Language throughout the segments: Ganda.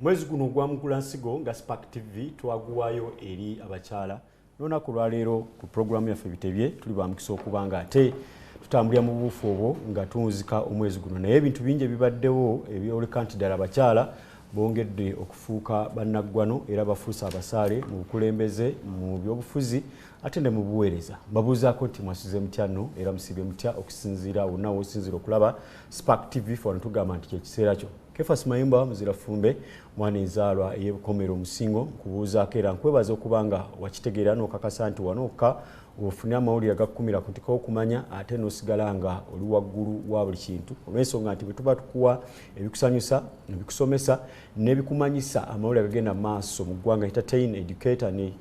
Mwezi guno ogwa Mugulansigo nga Spark TV twaguwayo eri abakyala. N'olunaku olwaleero ku pulogulaamu yaffe Bitebye tuli ba mukisa okuba nga ate tutambulira mu buufu obwo nga tunzika omwezi guno, naye ebintu bingi ebibaddewo ebyoleka nti ddala abakyala bongedde okufuuka bannaggwano era bafuuse abasaale mu bukulembeze, mu byobufuzi ate ne mu buweereza. Mbabuuzaako nti mwasuze mutya nno era musiibye mutya okusinziira wonna w'osinziira okulaba Spark TV? Ffe wano tugamba nti kyekiseera kyo. Kefas Mayumba Muzira Fumbe, mwana enzaalwa ey'Ebukomero Omusingo, nkubuuzaako era nkwebaza okuba nga wakitegeera n'okakasa nti wano okka ofune amawulire agakukumira ku ntiko okumanya ate n'osigala nga oli waggulu wa buli kintu, olw'ensonga nti bwe tuba tukuwa ebikusanyusa, ebikusomesa n'ebikumanyisa amawulire agagenda mu maaso mu ggwanga, entertain, educate and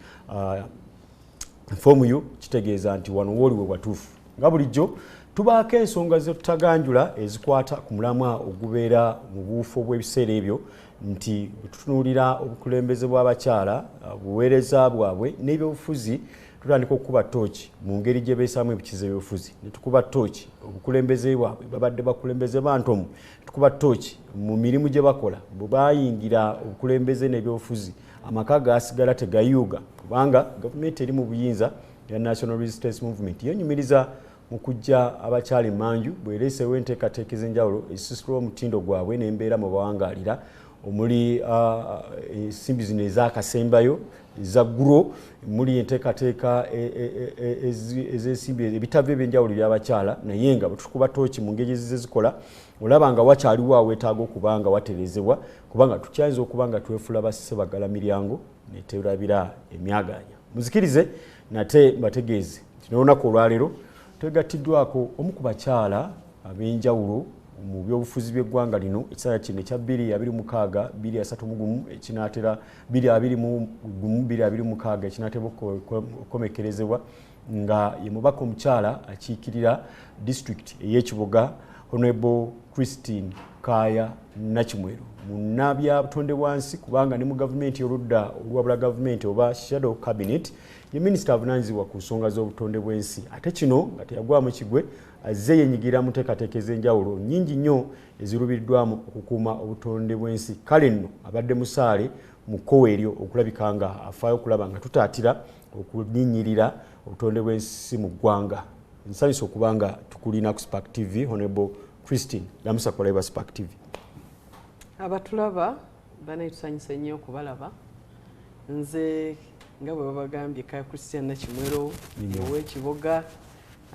inform you, kitegeeza nti wano wooli we watuufu. Nga bulijjo tubaako ensonga zetutaganjula ezikwata ku mulamwa ogubeera mu buufo bw'ebiseera ebyo, nti tutunuulira obukulembeze bw'abakyala, buweereza bwabwe n'ebyobufuzi. Tutandika okukuba tooki mu ngeri gye beesaamu ebikizo ebyobufuzi, ne tukuba tooki obukulembeze bwabwe, babadde bakulembeze bantomu, tukuba tooki mu mirimu gye bakola. Bwe bayingira obukulembeze n'ebyobufuzi, amaka gasigala tegayuuga, kubanga gavumenti eri mu buyinza ya National Resistance Movement yenyumiriza mu kujja abakyala emmanju bwereesewo enteekateeka ez'enjawulo ezisisula omutindo gwabwe n'embeera mwe bawangaalira, omuli ensimbi zino ezakasembayo eza guro, muli enteekateeka ez'ensimbi, ebitabo ebyenjawulo ebyabakyala. Naye nga bwetukuba tooki mu ngeri ezize zikola, olaba nga wakyaliwo aweetaaga okuba nga watereezebwa, kubanga tukyayinza okuba nga twefula bassebagala miryango neterabira emyaganya. Muzikirize nate mbategeeze nti n'olunaku olwaleero twegattiddwako omu ku bakyala ab'enjawulo mu byobufuzi by'eggwanga lino. Ekiseera kino ekya 2026 2031 ekinaatera 2021 2026 ekinaatera okukomekkerezebwa, nga ye mubaka omukyala akiikirira disitulikiti ey'Ekiboga, Honorable Christine Kaya Nakimwero, munnabyabutonde bwansi, kubanga ne mu gavumenti oludda oluwabula gavumenti oba shadow cabinet ye minisita avunaanyizibwa ku nsonga z'obutonde bw'ensi. Ate kino nga teyagwamu kigwe, azze yenyigira mu nteekateeka ez'enjawulo nnyingi nnyo ezirubiriddwamu okukuuma obutonde bw'ensi. Kale nno abadde musaale mu kkowa eryo okulabika nga afaayo okulaba nga tutaatira okulinnyirira obutonde bw'ensi mu ggwanga. Nsanyusa okuba nga tukulina ku Spark TV. Honorable Christine, lamusa kulaba Spark TV. Abatulaba banaye, tusanyuse nnyo okubalaba. Nze nga bwe babagambye, Kaya Christian Nakimwero ow'Ekiboga,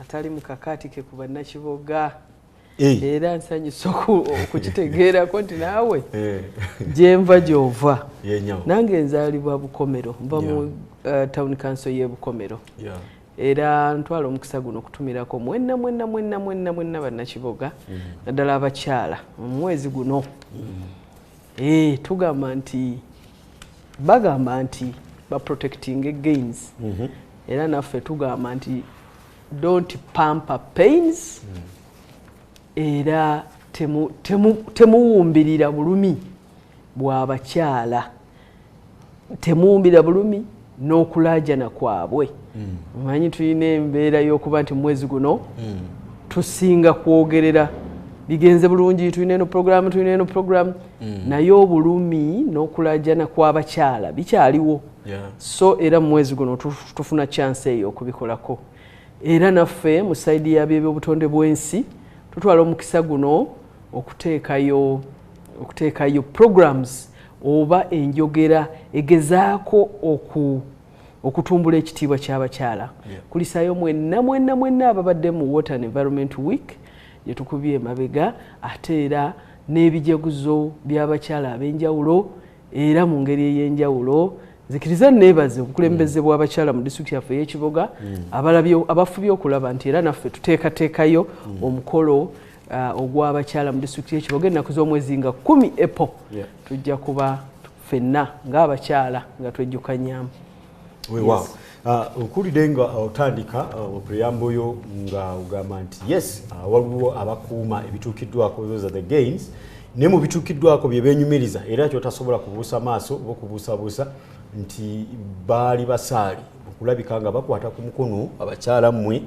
atali mu kakaati ke ku bannakiboga. Era nsanyusa okukitegeerako nti naawe gyenva gyova. Nange nzaalibwa Bukomero, nva mu town council y'e Bukomero. Era ntwala omukisa guno okutumirako mwenna mwenna mwenna mwenna mwenna bannakiboga, naddala abakyala, mu mwezi guno. Tugamba nti bagamba nti baprotecting gains, era naffe tugamba nti don't pamper pains, era temuwumbirira bulumi bw'abakyala, temuwumbirira bulumi n'okulaajana kwabwe. Omanyi tulina embeera y'okuba nti mwezi guno tusinga kwogerera bigenze bulungi, tulina eno programu, tulina eno programu, naye obulumi n'okulaajana kw'abakyala bikyaliwo. So era mu mwezi guno tufuna chance eyo okubikolako. Era naffe mu side y'ebyobutonde bw'ensi tutwala omukisa guno okuteekayo programs oba enjogera egezaako okutumbula ekitiibwa ky'abakyala. Kulisaayo mwenna mwenna mwenna ababadde mu Water and Environment Week gyetukubye emabega, ate era n'ebijaguzo by'abakyala ab'enjawulo. Era mu ngeri ey'enjawulo nzikiriza neebaze obukulembeze bw'abakyala mu disitulikiti yaffe ey'Ekiboga, abafubye okulaba nti era naffe tuteekateekayo omukolo ogw'abakyala mu disitulikiti y'Ekiboga ennaku z'omwezi nga 10 April. Tujja kuba ffenna ng'abakyala nga twejjukanyamu. Weewaawo. Nkuwulidde nga otandika preamble yo nga ogamba nti yes, waliwo abakuuma ebituukiddwako, those are the gains, naye mu bituukiddwako bye beenyumiriza era kyotasobola kubuusa maaso oba okubuusabuusa nti baali basaali mu Okulabika nga bakwata ku mukono abakyala mmwe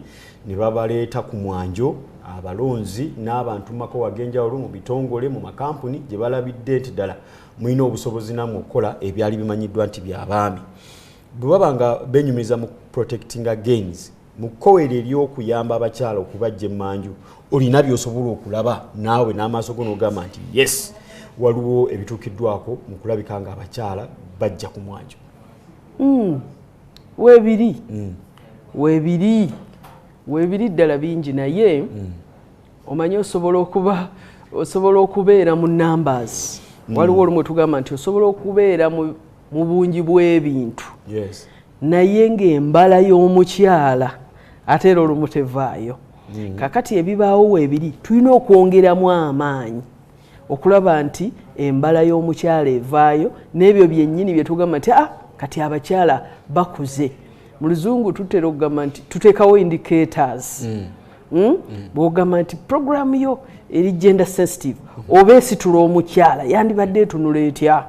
ne babaleeta ku mwanjo, abalonzi n'abantu mako ag'enjawulo mu bitongole, mu makampuni gye balabidde nti ddala mulina obusobozi nammwe okukola ebyali bimanyiddwa nti byabaami. Bwe baba nga benyumiriza mu protecting gains, mu kkoweero ery'okuyamba abakyala okubajja emmanju, olina by'osobola okulaba naawe n'amaaso go n'ogamba nti yes, waliwo ebituukiddwako mu kulabika nga abakyala bajja ku mwanjo? Weebiri, weebiri, weebiri ddala bingi, naye omanyi osobola okubeera mu numbers. Waliwo olumu tugamba nti osobola okubeera mu bungi bw'ebintu, naye ng'embala y'omukyala ate era olumu tevaayo. Kakati ebibaawo weebiri, tulina okwongeramu amaanyi okulaba nti embala y'omukyala evaayo n'ebyo byennyini bye tugamba nti ah, kati abakyala bakuze. Mu Luzungu tutera okugamba nti tuteekawo indicators. Bw'ogamba nti programu yo eri gender sensitive oba esitula omukyala, yandibadde etunula etya?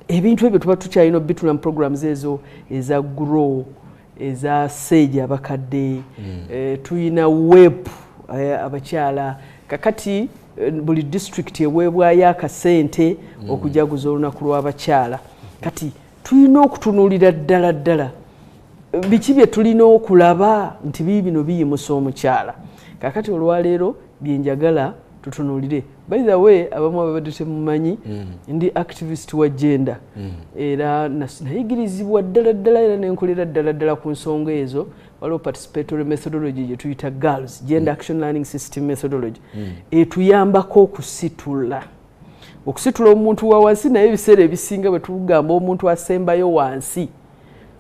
Ebintu ebyo tuba tukyalina obitula mu programs ezo eza GROW, eza SAGE abakadde, tuyina WEP abakyala. Kakati buli district eweebwayo akasente okujaguza olunaku lw'abakyala. Kati tulina okutunuulira ddala ddala biki bye tulina okulaba nti bii bino biyimusa omukyala. Kakati olwaleero byenjagala tutunuulire. By the way, abamu ababadde temumanyi, ndi activist wa gender era nayigirizibwa ddala ddala era nenkolera ddala ddala ku nsonga ezo. Waliwo participatory methodology gye tuyita GALS, Gender Action Learning System methodology, etuyambako okusitula omuntu wa wansi. Naye ebiseera ebisinga bwe tugamba omuntu asembayo wansi,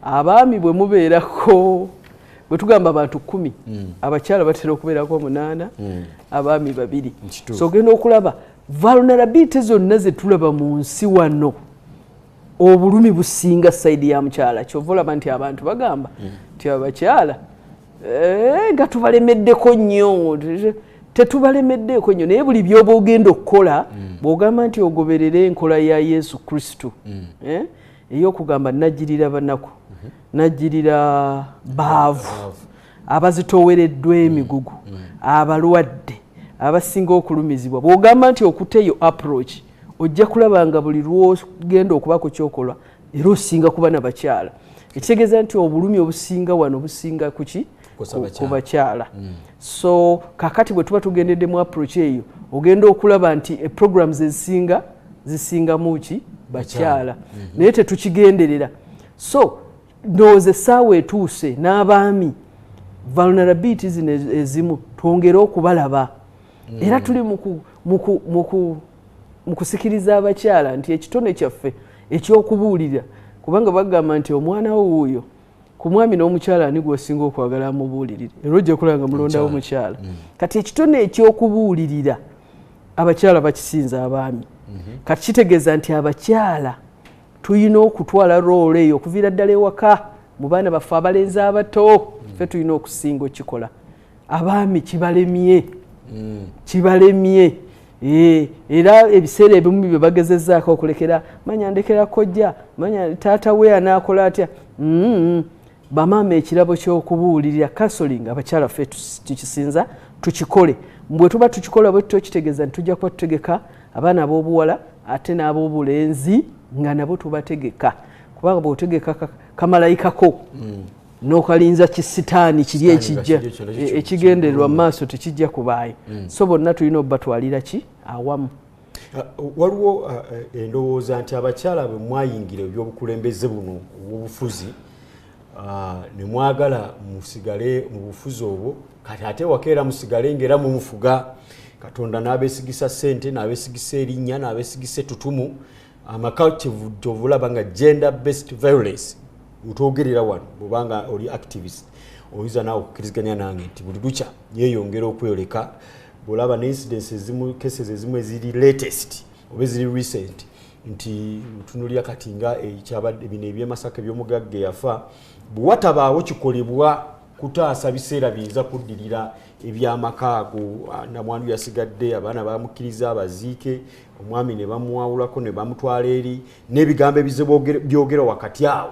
abaami bwe mubeerako, bwe tugamba abantu 10, abakyala batera okubeerako 8, abaami 2. So ogenda okulaba vulnerability zonna ze tulaba mu nsi wano, obulumi businga side ya mukyala. Kyova olaba nti abantu bagamba nti abakyala nga tubalemeddeko nnyo. Tetubalemeddeeko nnyo, naye buli byoba ogenda okukola, bw'ogamba nti ogoberere enkola ya Yesu Kristo ey'okugamba najjirira banaku, najjirira baavu, abazitoowereddwa emigugu, abalwadde, abasinga okulumizibwa, bw'ogamba nti okuteyo approach, ojja kulaba nga buli lwogenda okubaako kyokola era osinga kuba nabakyala. Ekitegeeza nti obulumi obusinga wano businga kuki? Ku bakyala. So kakati bwe tuba tugendedde mu approach eyo, ogenda okulaba nti programs ezisinga zisingamu ki? Bakyala. Naye tetukigenderera. So ndowooza essaawa etuuse n'abaami vulnerability zino ezimu twongere okubalaba. Era tuli mu kusikiriza abakyala nti ekitone kyaffe ekyokubuulira, kubanga bagamba nti omwana wo wuuyo, ku mwami n'omukyala ani gw'osinga okwagala amubuulirire? Era ojja kulaba nga mulondawo mukyala. Kati ekitone ekyokubuulirira abakyala bakisinza abaami. Kati kitegeeza nti abakyala tulina okutwala role eyo okuviira ddala ewaka mu baana baffe abalenzi abato. Ffe tulina okusinga okikola, abaami kibalemye, kibalemye. Era ebiseera ebimu bye bagezezaako okulekera, manya ndekera kojja, manya taata we anaakola atya. Bamaama, ekirabo ky'okubuulirira, counseling, abakyala ffe tukisinza, tukikole. Bwe tuba tukikola bwe tutyo, kitegeeza nti tujja kuba tutegeka abaana ab'obuwala ate n'ab'obulenzi nga nabo tubategeka, kubanga bw'otegeka kamalayikako n'okalinza kisitaani kiri ekijja ekigendererwa mu maaso, tekijja kubaayo. So bonna tulina obubatwalira ki awamu. Waliwo endowooza nti abakyala bwe mwayingira ebyobukulembeze buno obwobufuzi ne mwagala musigale mu bufuzi obwo, kati ate wakeera musigale ngaera mumufuga. Katonda n'abeesigisa ssente, n'abeesigisa erinnya, n'abeesigisa ettutumu amaka. Kyova olaba nga gender based violence otwogerera wano, bwobanga oli activist oyinza naawe okukkiriziganya nange nti buli lukya yeeyongera okweyoleka. Bwolaba ne incidents ezimu, cases ezimu eziri latest oba eziri recent, nti tunulira kati nga ekyabadde bino ebyemasaka ebyomugagga eyafa, bwe watabaawo kikolebwa kutaasa biseera biyinza kuddirira ebyamaka ago. Namwandu yasigadde, abaana bamukkiriza abaziike, omwami ne bamuwawulako ne bamutwala eri n'ebigambo ebize byogera wakati awo.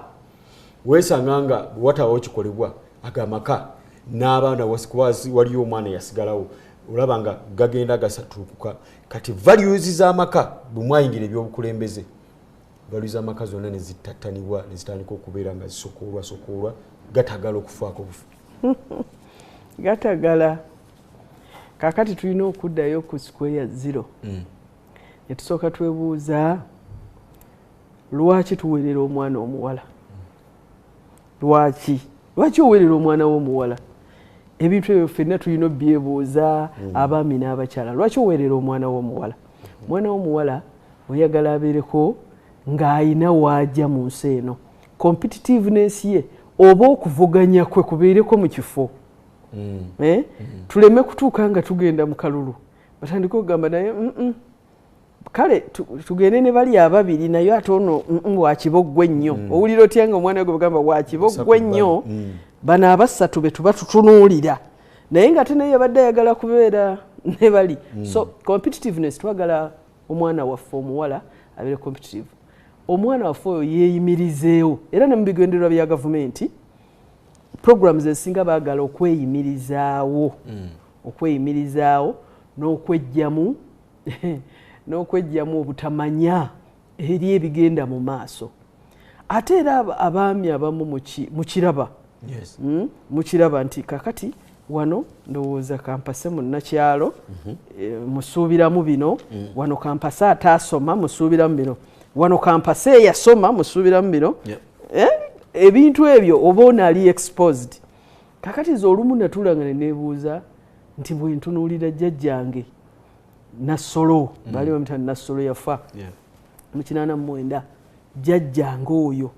Weesanga nga bwewatabawo kikolebwa agamaka n'abaana waliyo omwana yasigalawo, olaba nga gagenda gasatuukuka. Kati values z'amaka bwe mwayingira ebyobukulembeze, values z'amaka zonna ne zittattanibwa ne zitandika okubeera nga zisokoolwa sokoolwa, gatagala okufaako bufu. Gatagala. Kaakati tulina okuddayo ku square zero. Ne tusooka twebuuza lwaki tuweerera omwana omuwala? Lwaki? Lwaki oweerera omwana w'omuwala? Ebintu ebyo ffenna tulina obyebuuza, abaami n'abakyala. Lwaki oweerera omwana w'omuwala? Omwana w'omuwala oyagala abeereko ng'ayina waajja mu nsi eno. Competitiveness ye oba okuvuganya kwe kubeereko mu kifo. Tuleme kutuuka nga tugenda mu kalulu batandike okugamba naye kale tugende ne bali ababiri, naye ate ono wakiboggwe nnyo. Owulira otya nga omwana gwe bagamba wakiboggwe nnyo? Bano abasatu be tuba tutunuulira, naye nga ate naye yabadde ayagala kubeera ne bali. So competitiveness, twagala omwana waffe omuwala abeere competitive, omwana waffe oyo yeeyimirizeewo. Era ne mu bigendererwa bya gavumenti, programs ezisinga baagala okweyimirizaawo, okweyimirizaawo n'okwejjamu obutamanya eri ebigenda mu maaso. Ate era abaami abamu mukiraba, mukiraba nti kakati wano ndowooza kampase munnakyalo, musuubiramu bino, wano kampase ataasoma musuubiramu bino, wano kampase eyasoma musuubiramu bino. Ebintu ebyo oba ono ali exposed. Kakati nze olumu natuulanga ne neebuuza nti bwe ntunuulira jjajjange Nassolo, baali bamuyita Nassolo, yafa mu 89, jjajjange oyo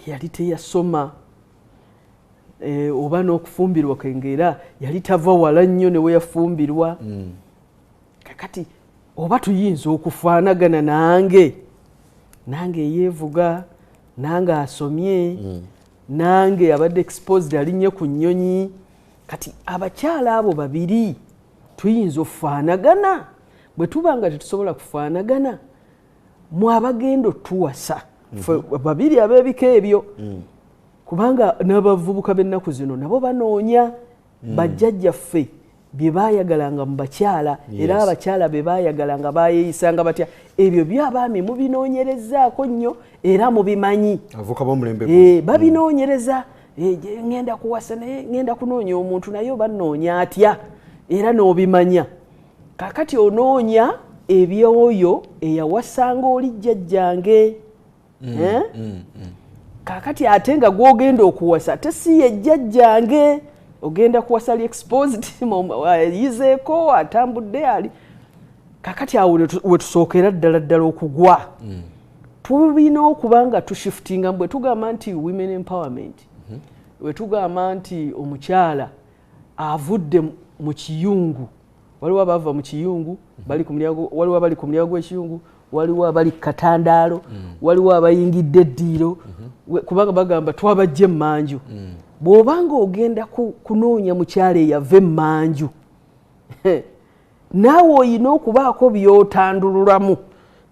yali teyasoma, oba n'okufumbirwa kwe ng'era yali tava wala nnyo ne we yafumbirwa. Kakati oba tuyinza okufaanagana nange, nange eyeevuga, nange asomye, nange abadde exposed, alinnye ku nnyonyi. Kati abakyala abo babiri tuyinza okufaanagana? Bwe tuba nga tetusobola kufaanagana, mwe abagenda otuwasa babiri ab'ebika ebyo, kubanga n'abavubuka b'ennaku zino nabo banoonya bajjajjaffe bye baayagalanga mu bakyala, era abakyala be baayagalanga bayeeyisanga batya, ebyo byabaami mubinoonyerezaako nnyo era mubimanyi. Babinoonyereza, ngenda kuwasa naye ngenda kunoonya omuntu naye oba nnoonya atya, era n'obimanya. Kaakati onoonya ebyoyo eyawasanga oli jjajjange. Kaakati ate nga gw'ogenda okuwasa ate si ye jjajjange, ogenda kuwasa ali exposed, ayizeeko, atambudde ali. Kaakati awo we tusookera ddala ddala okugwa. Tulina okuba nga tushiftinga. Bwe tugamba nti women empowerment, bwe tugamba nti omukyala avudde mu kiyungu, waliwo abava mu kiyungu bali ku mulyango, waliwo abali ku mulyango gw'ekiyungu, waliwo abali ku katandaalo, waliwo abayingidde eddiiro, kubanga bagamba twabajja emmanju. Bw'obanga ogenda kunoonya mukyala eyava emmanju, naawe oyina okubaako by'otandululamu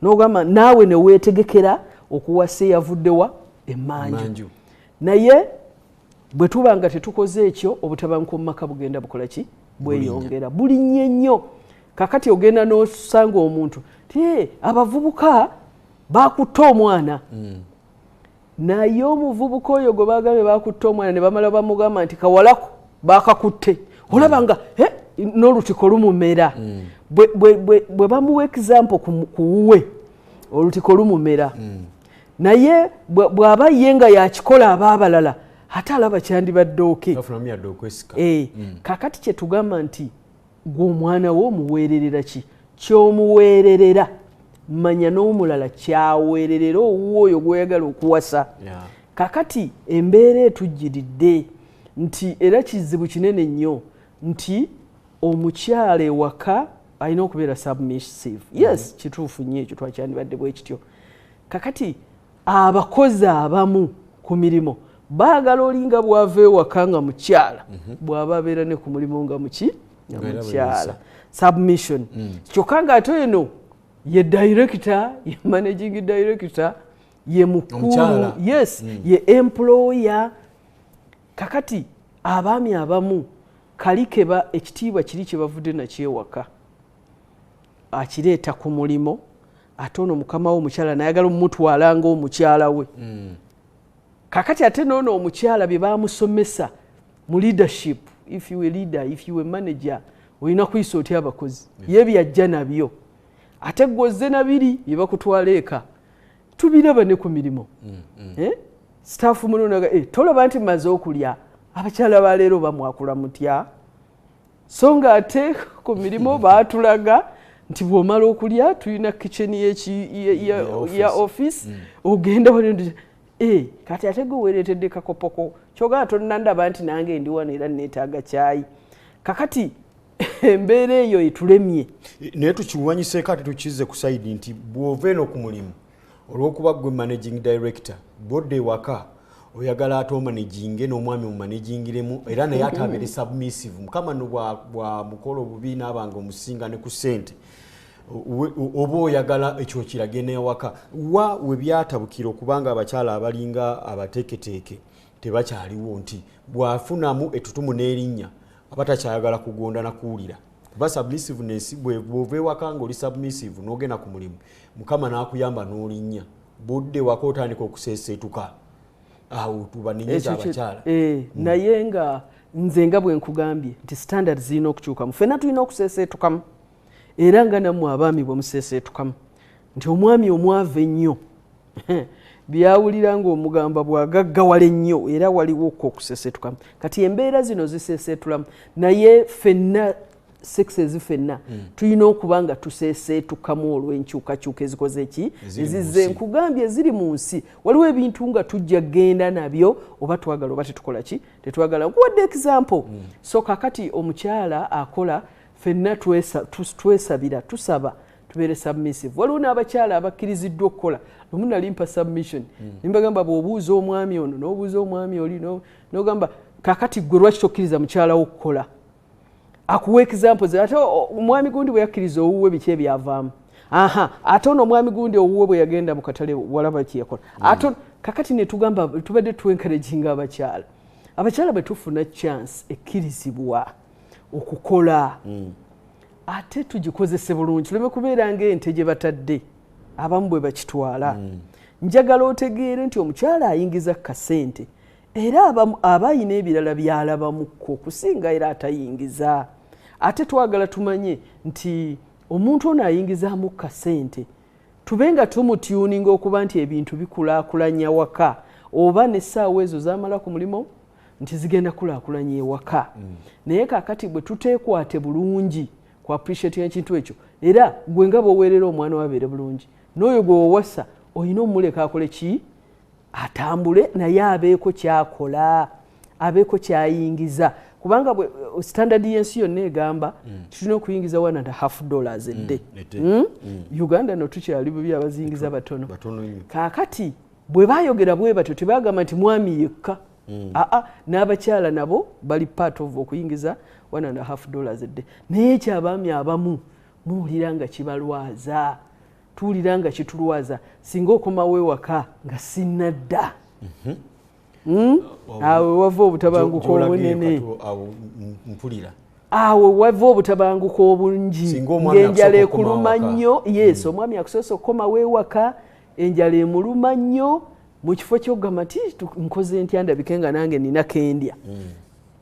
n'ogamba naawe ne weetegekera okuwasa eyavuddewa emmanju. Naye bwe tuba nga tetukoze ekyo, obutabanguko mu maka bugenda bukola ki? Bweyongera, bulinnye nnyo. Kakati ogenda n'osanga omuntu ti abavubuka bakutte omwana, naye omuvubuka oyo gwe bagambye bakutte omwana ne bamala bamugamba nti kawalako bakakutte, olaba nga n'olutiko lumumera. Bwe bamuwa example ku wuwe, olutiko lumumera. Naye bw'aba ye nga yakikola ab'abalala, ate alaba kyandibadde okay. Kakati kyetugamba nti gwe omwana wo omuweererera ki? Ky'omuweererera manya n'omulala kyaweererera owuwo oyo gw'oyagala okuwasa. Kakati embeera etujjiridde nti era kizibu kinene nnyo nti omukyala ewaka alina okubeera submissive. Yes, kituufu nnyo ekyo, twakyandibadde bwe kityo. Kakati abakozi abamu ku mirimu baagala olinga bw'ava ewaka nga mukyala, bw'aba abeera ne ku mulimu nga muki? Nga mukyala. Submission. Kyokka ng'ate eno ye director, ye managing director, Ye mukulu, yes, ye employer. Kakati abaami abamu kalikeba ekitiibwa kiri kye bavudde nakyo ewaka akireeta ku mulimo, ate ono mukama we omukyala nayagala omutwala ng'omukyala we. Kakati ate noono omukyala bye bamusomesa mu leadership, if you a leader, if you a manager, olina kuyisa otya abakozi, ye byajja nabyo, ate gwozze nabiri bye bakutwala eka. Tubiraba ne ku mirimu. Staff muno tolaba nti mmaze okulya, abakyala ba leero bamwakula mutya? So nga ate ku mirimu baatulaga nti bw'omala okulya tulina kitchen ya office, ogenda wano. Kati ate gwe weereetedde kakopoko kyogamba tonnandaba nti nange ndi wano era neetaaga kyayi. Kakati embeera eyo etulemye. Naye tukiwanyiseeko ate tukizze ku side nti bw'ova eno ku mulimu olw'okuba gwe managing director, bw'odda ewaka oyagala ate omanaginge n'omwami omumanagingiremu, era naye ate abeere submissive. Mukama nno bwamukola obubi n'abanga omusinga ne ku ssente, oba oyagala ekyo kirage n'ewaka. Wa we byatabukira okubanga abakyala abalinga abateeketeeke tebakyaliwo, nti bw'afunamu ettutumu n'erinnya aba takyayagala kugonda na kuwulira. Kuba submissiveness, bw'ova ewaka ng'oli submissive n'ogenda ku mulimu, Mukama n'akuyamba n'olinnya, bw'odda ewaka otandika okuseeseetuka. Awo tubanenyeza abakyala. Naye nga nze nga bwe nkugambye nti standards zirina okukyukamu, ffenna tulina okuseeseetukamu, era nga nammwe abaami bwe museeseetukamu, nti omwami omwavu ennyo byawulira ng'omugamba bw'agaggawala ennyo, era waliwo ko okuseeseetukamu. Kati embeera zino ziseeseetulamu, naye ffenna sexes ffenna tulina okuba nga tuseeseetukamu olw'enkyukakyuka ezikoze ki ezizze nkugambye eziri mu nsi. Waliwo ebintu nga tujja genda nabyo oba twagala oba tetukola ki tetwagala. Nkuwadde example. So kakati omukyala akola, ffenna twesabira, tusaba tubeere submissive. Waliwo n'abakyala abakkiriziddwa okukola. Lumu nali mpa submission, nimbagamba bw'obuuza omwami ono n'obuuza omwami oli n'ogamba kakati gwe lwaki tokkiriza mukyala wo okukola, akuwa examples. Ate omwami gundi bwe yakkiriza owuwe biki ebyavaamu, aha, ate ono omwami gundi owuwe bwe yagenda mu katale walaba ki yakola. Ate kakati ne tugamba tubadde tu encouraginga abakyala. Abakyala bwe tufuna chance ekkirizibwa okukola, ate tugikozese bulungi, tuleme kubeera ng'ente gye batadde abamu bwe bakitwala. Njagala otegeere nti omukyala ayingiza kasente, era aba ayina ebirala byalabamukko okusinga era atayingiza. Ate twagala tumanye nti omuntu ono ayingizaamu kasente, tube nga tumutuninga okuba nti ebintu bikulaakulanya waka, oba n'essaawa ezo z'amala ku mulimu nti zigenda kulaakulanya ewaka. Naye kaakati bwe tuteekwate bulungi ku appreciate ekintu ekyo, era gwe nga bw'oweerera omwana we abeere bulungi, n'oyo gwe wowasa olina omuleka akole ki, atambule naye abeeko kyakola, abeeko kyayingiza. Kubanga standard y'ensi yonna egamba tulina okuyingiza $1.50 a day. Uganda no tukyali bubi, abaziyingiza batono. Kaakati bwe baayogera bwe batyo tebagamba nti mwami yekka, aa, n'abakyala nabo bali part of okuyingiza $1.50 a day. Naye ekyo abaami abamu muwulira nga kibalwaza, tuwulira nga kitulwaza. Singa okomawo ewaka nga sinnadda, awo wava obutabanguko obunene, awo wava obutabanguko obungi, ng'enjala ekuluma nnyo. Yes, omwami akusoose okukomawo ewaka, enjala emuluma nnyo, mu kifo ky'okugamba nti nkoze ntya ndabike nga nange nina kendya,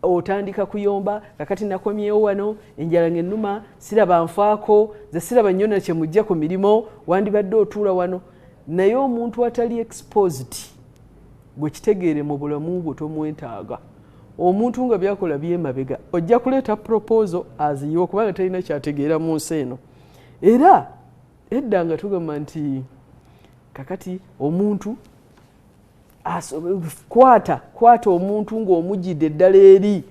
otandika kuyomba, kakati nakomyewo wano enjala ng'ennuma, siraba nfaako, nze siraba nnyo na kyemujja ku mirimu, wandibadde otuula wano. Naye omuntu atali exposed, gwe kitegeere mu bulamu bwo tomwetaaga. Omuntu nga byakola byemabega, ojja kuleeta proposal aziyiwa kubanga talina kyategeera mu nsi eno. Era edda nga tugamba nti kakati omuntu kwata omuntu ng'omugidde eddala eri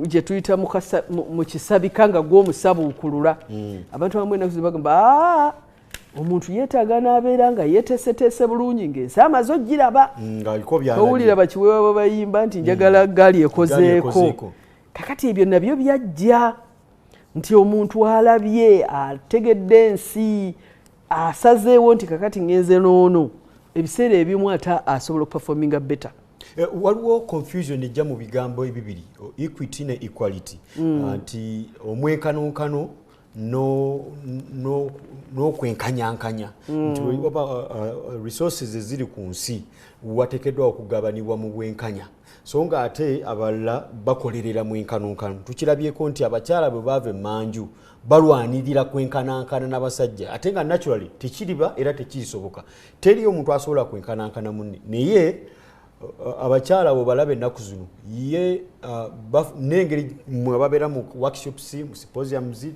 gye tuyita mu kisabika nga gw'omusabuukulula. Abantu abamu ennaku zino bagamba omuntu yeetaaga n'abeera nga yeeteeseteese bulungi ng'ensi amaze ogiraba. Owulira bakiweewa babayimba nti njagala ggaali ekozeeko. Kakati ebyo nabyo byajja nti omuntu alabye, ategedde ensi, asazeewo nti kakati ngenze n'ono. Ebiseera ebimu ate asobola okuperforminga better. Waliwo confusion ejja mu bigambo ebibiri, equity ne equality, nti omwenkanonkano n'okwenkanyankanya, nti oba resources eziri ku nsi wateekeddwa okugabanibwa mu bwenkanya, so nga ate abalala bakolerera mwenkanonkano. Tukirabyeko nti abakyala bwe baava emmanju balwanirira kwenkanankana n'abasajja, ate nga naturally tekiriba era tekirisoboka, teriyo omuntu asobola kwenkanankana munne. Naye abakyala bwe balaba ennaku zino ye n'engeri mwe babeera mu workshops, mu symposiums,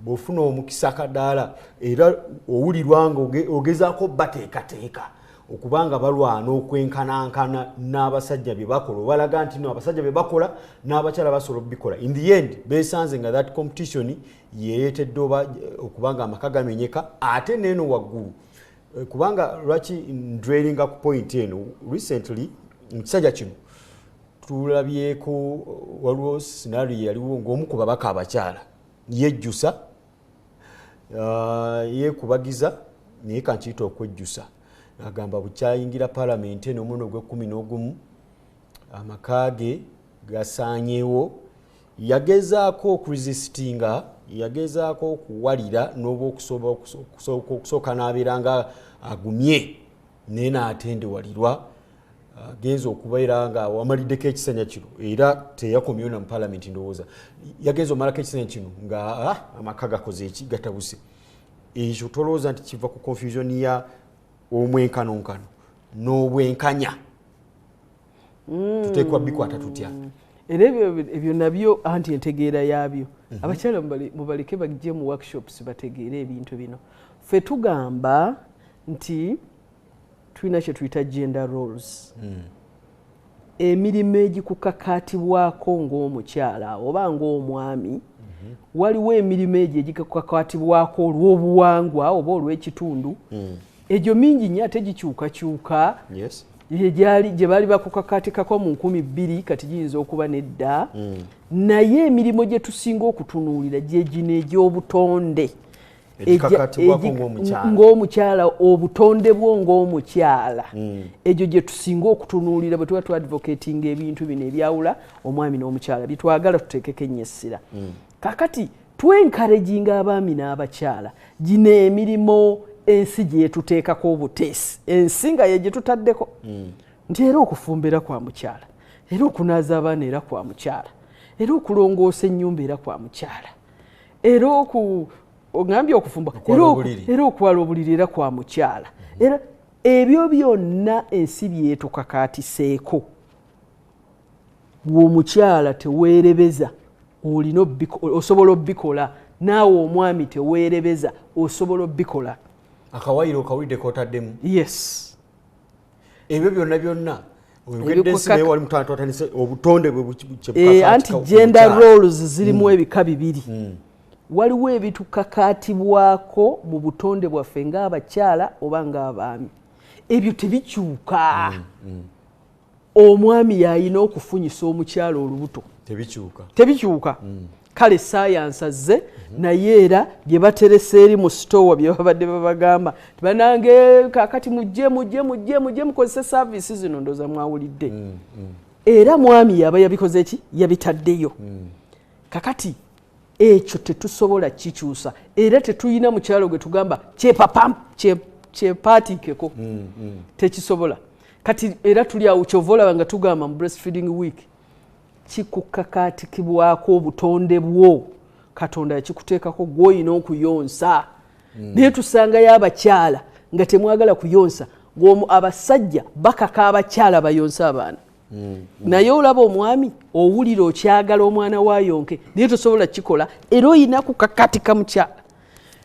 bw'ofuna omukisa kadaala era owulirwa nga ogezaako bateekateeka okubanga balwana okwenkanankana n'abasajja bye bakola, obalaga nti no abasajja bye bakola n'abakyala basobola okubikola. In the end beesanze nga that competition yeeretedde oba okubanga amaka gamenyeka. Ate neeno waggulu, kubanga lwaki ndweringa ku point eno, recently mu kisajja kino tulabyeko waliwo scenario yaliwo ng'omu ku babaka abakyala yejjusa, yeekubagiza, naye kankiyita okwejjusa, agamba bukyayingira palamenti eno omulundi ogw'ekkumi n'ogumu amaka ge gasaanyewo. Yagezaako okuresistinga, yagezaako okuwalira n'oba okusooka n'abeera nga agumye, naye n'atendewalirwa. Agenza okubeera nga wamaliddeko ekisanya kino, era teyakomyewo na mu palamenti, ndowooza yagenza omalako ekisanya kino nga amaka gakoze eki, gatabuse. Ekyo tolowooza nti kiva ku confusion ya omwenkanonkano n'obwenkanya? Tuteekwa bikwata tutya? Era ebyo nabyo anti entegeera yaabyo, abakyala mubaleke bajje mu workshops bategeere ebintu bino. Ffe tugamba nti tulina kye tuyita gender roles, emirimu egikukakaatibwako ng'omukyala oba ng'omwami. Waliwo emirimu egyo egikukakaatibwako olw'obuwangwa oba olw'ekitundu, egyo mingi nnyo ate gikyukakyuka. Egyali gye baali bakukakaatikako mu 2000 kati giyinza okuba nedda. Naye emirimu gye tusinga okutunuulira gye gino egy'obutonde ng'omukyala, obutonde bwo ng'omukyala, egyo gye tusinga okutunuulira bwe tuba tuadvocatinga ebintu bino ebyawula omwami n'omukyala, byetwagala tuteekeko ennyo essira. Kakati twencouraginga abaami n'abakyala, gino emirimu ensi gyetuteekako obuteesi, ensi nga ye gye tutaddeko, nti era okufumbira kwa mukyala, era okunaaza abaana era kwa mukyala, era okulongoosa ennyumba era kwa mukyala, era ogambye okufumba, era okwala obuliri era kwa mukyala, era ebyo byonna ensi byetukakaatiseeko. Bw'omukyala teweerebeza, olina osobola obbikola, naawe omwami teweerebeza, osobola obbikola. Akawayiro okawulidde kotaddemu? Yes. Ebyo byonna byonna obutonde. Anti gender roles zirimu ebika bibiri. Waliwo ebitukakaatibwako mu butonde bwaffe ng'abakyala oba ng'abaami, ebyo tebikyuka. Omwami yayina okufunyisa omukyala olubuto, tebikyuka. Kale sayansi azze, naye era bye baterese eri mu sitowa bye babadde babagamba tibanange kakati mujje mujje mujje mujje mukozese saavisi zino, ndooza mwawulidde. Era mwami yaba yabikoze ki, yabitaddeyo. Kakati ekyo tetusobola kikyusa, era tetulina mukyalo gwe tugamba kyepaatiikeko, tekisobola. Kati era tuli awo, kyova olaba nga tugamba mu breastfeeding week kikukakaatikibwako obutonde bwo, Katonda yakikuteekako gw'olina okuyonsa. Naye tusangayo abakyala nga temwagala kuyonsa, abasajja bakaka abakyala bayonsa abaana. Naye olaba omwami owulira okyagala omwana waayonke, naye tosobola kikola, era oyina kukakatika mukyala.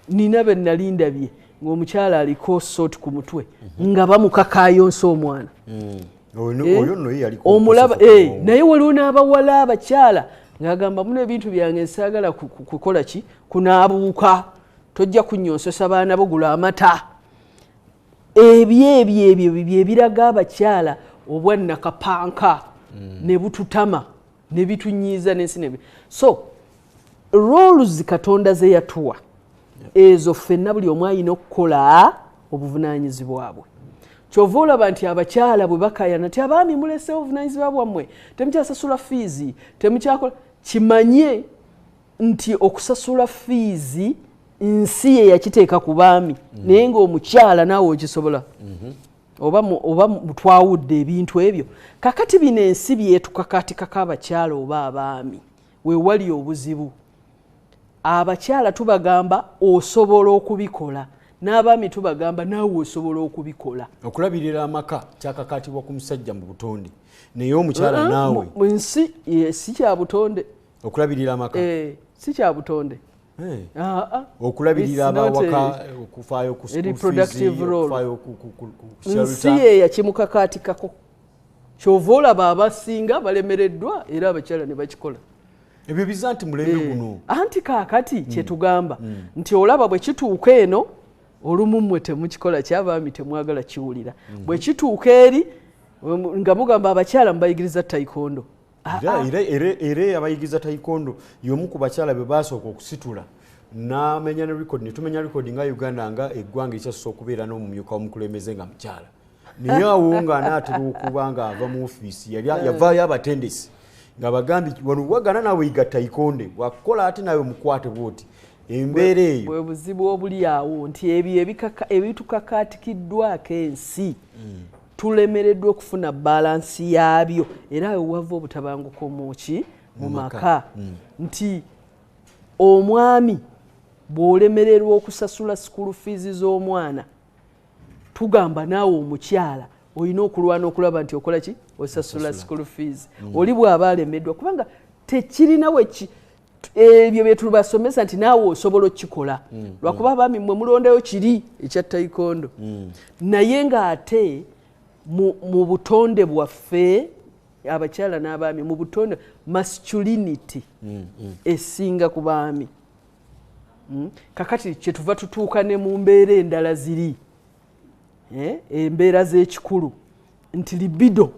Nina be nali ndabye ng'omukyala aliko sooti ku mutwe nga bamukaka ayonsa omwana. Omulaba, naye waliwo n'abawala abakyala ng'agamba muno ebintu byange nsaagala kukola ki, kunaabuuka, tojja kunnyonsesa baana bo, gula amata. Ebyo ebyo ebyo byebiraga abakyala obwannakapanka ne bututama ne bitunyiiza n'ensi ne. So roles Katonda ze yatuwa ezo ffenna buli omu alina okukola obuvunaanyizibwa bwe. Kyova olaba nti abakyala bwe bakayana nti abaami muleseewo obuvunaanyizibwa bwammwe, temukyasasula fiizi, temukyakola, kimanye nti okusasula fiizi nsi ye yakiteeka ku baami, naye ng'omukyala naawe okisobola. Oba twawudde ebintu ebyo. Kakati bino ensi byetukakatikako abakyala oba abaami, we wali obuzibu. Abakyala tubagamba osobola okubikola, n'abaami tubagamba naawe osobola okubikola. Okulabirira amaka kyakakatibwa ku musajja mu butonde, naye omukyala naawe Nsi si kya butonde. Okulabirira amaka? Eh, si kya butonde. Okulabirira abawaka, okufaayo ku Reproductive role, nsi ye yakimukakatikako. Kyova olaba abasinga balemereddwa era abakyala ne bakikola. Ebyo biza nti mulembe guno. Anti kaakati kyetugamba nti olaba bwe kituuka eno, olumu mmwe temukikola, kyabaami temwagala kiwulira. Bwe kituuka eri nga mugamba abakyala mubayigiriza taekwondo. Era abayigiriza taekwondo y'omu ku bakyala be basooka okusitula namenya ne record, netumenya record nga Uganda, nga eggwanga ekyasoose okubeera n'omumyuka w'omukulembeze nga mukyala. Naye awo nga anaatera okuba nga ava mu ofiisi, yali yavaayo abatendesi nga bagambye, wano wagana naawe yiga taekwondo, bwakukola ate naawe mukwate bwoti embeera eyo. Bwe buzibu obuli awo nti ebyo ebitukakaatikiddwako ensi tulemereddwa okufuna balance yaabyo, era awo wava obutabanguko muki mu maka. Nti omwami bw'olemererwa okusasula school fees z'omwana, tugamba naawe omukyala olina okulwana okulaba nti okola ki, osasula school fees. Oli bw'aba alemeddwa, kubanga tekirina weki ebyo byetubasomesa nti naawe osobola okukikola, lwakuba abaami mmwe mulondayo kiri ekya taekwondo. Naye ng'ate mu butonde bwaffe abakyala n'abaami, mu butonde masculinity esinga ku baami. Kakati kyetuva tutuuka ne mu mbeera endala ziri embeera z'ekikulu nti libido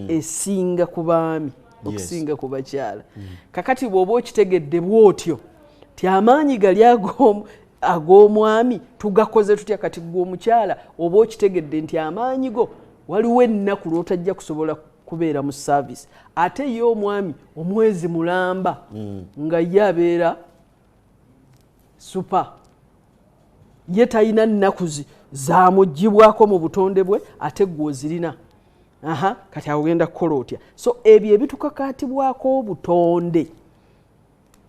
esinga ku baami okusinga ku bakyala. Kakati bw'oba okitegedde bw'otyo ti amaanyi gali ag'omwami tugakoze tutya? Kati gwe omukyala oba okitegedde nti amaanyi go waliwo ennaku lw'otajja kusobola kubeera mu service, ate ye omwami omwezi mulamba nga ye abeera super, ye talina nnaku zamugibwako mu butonde bwe, ate gwe ozirina. Aha, kati awo ogenda kukola otya? So ebyo ebitukakaatibwako obutonde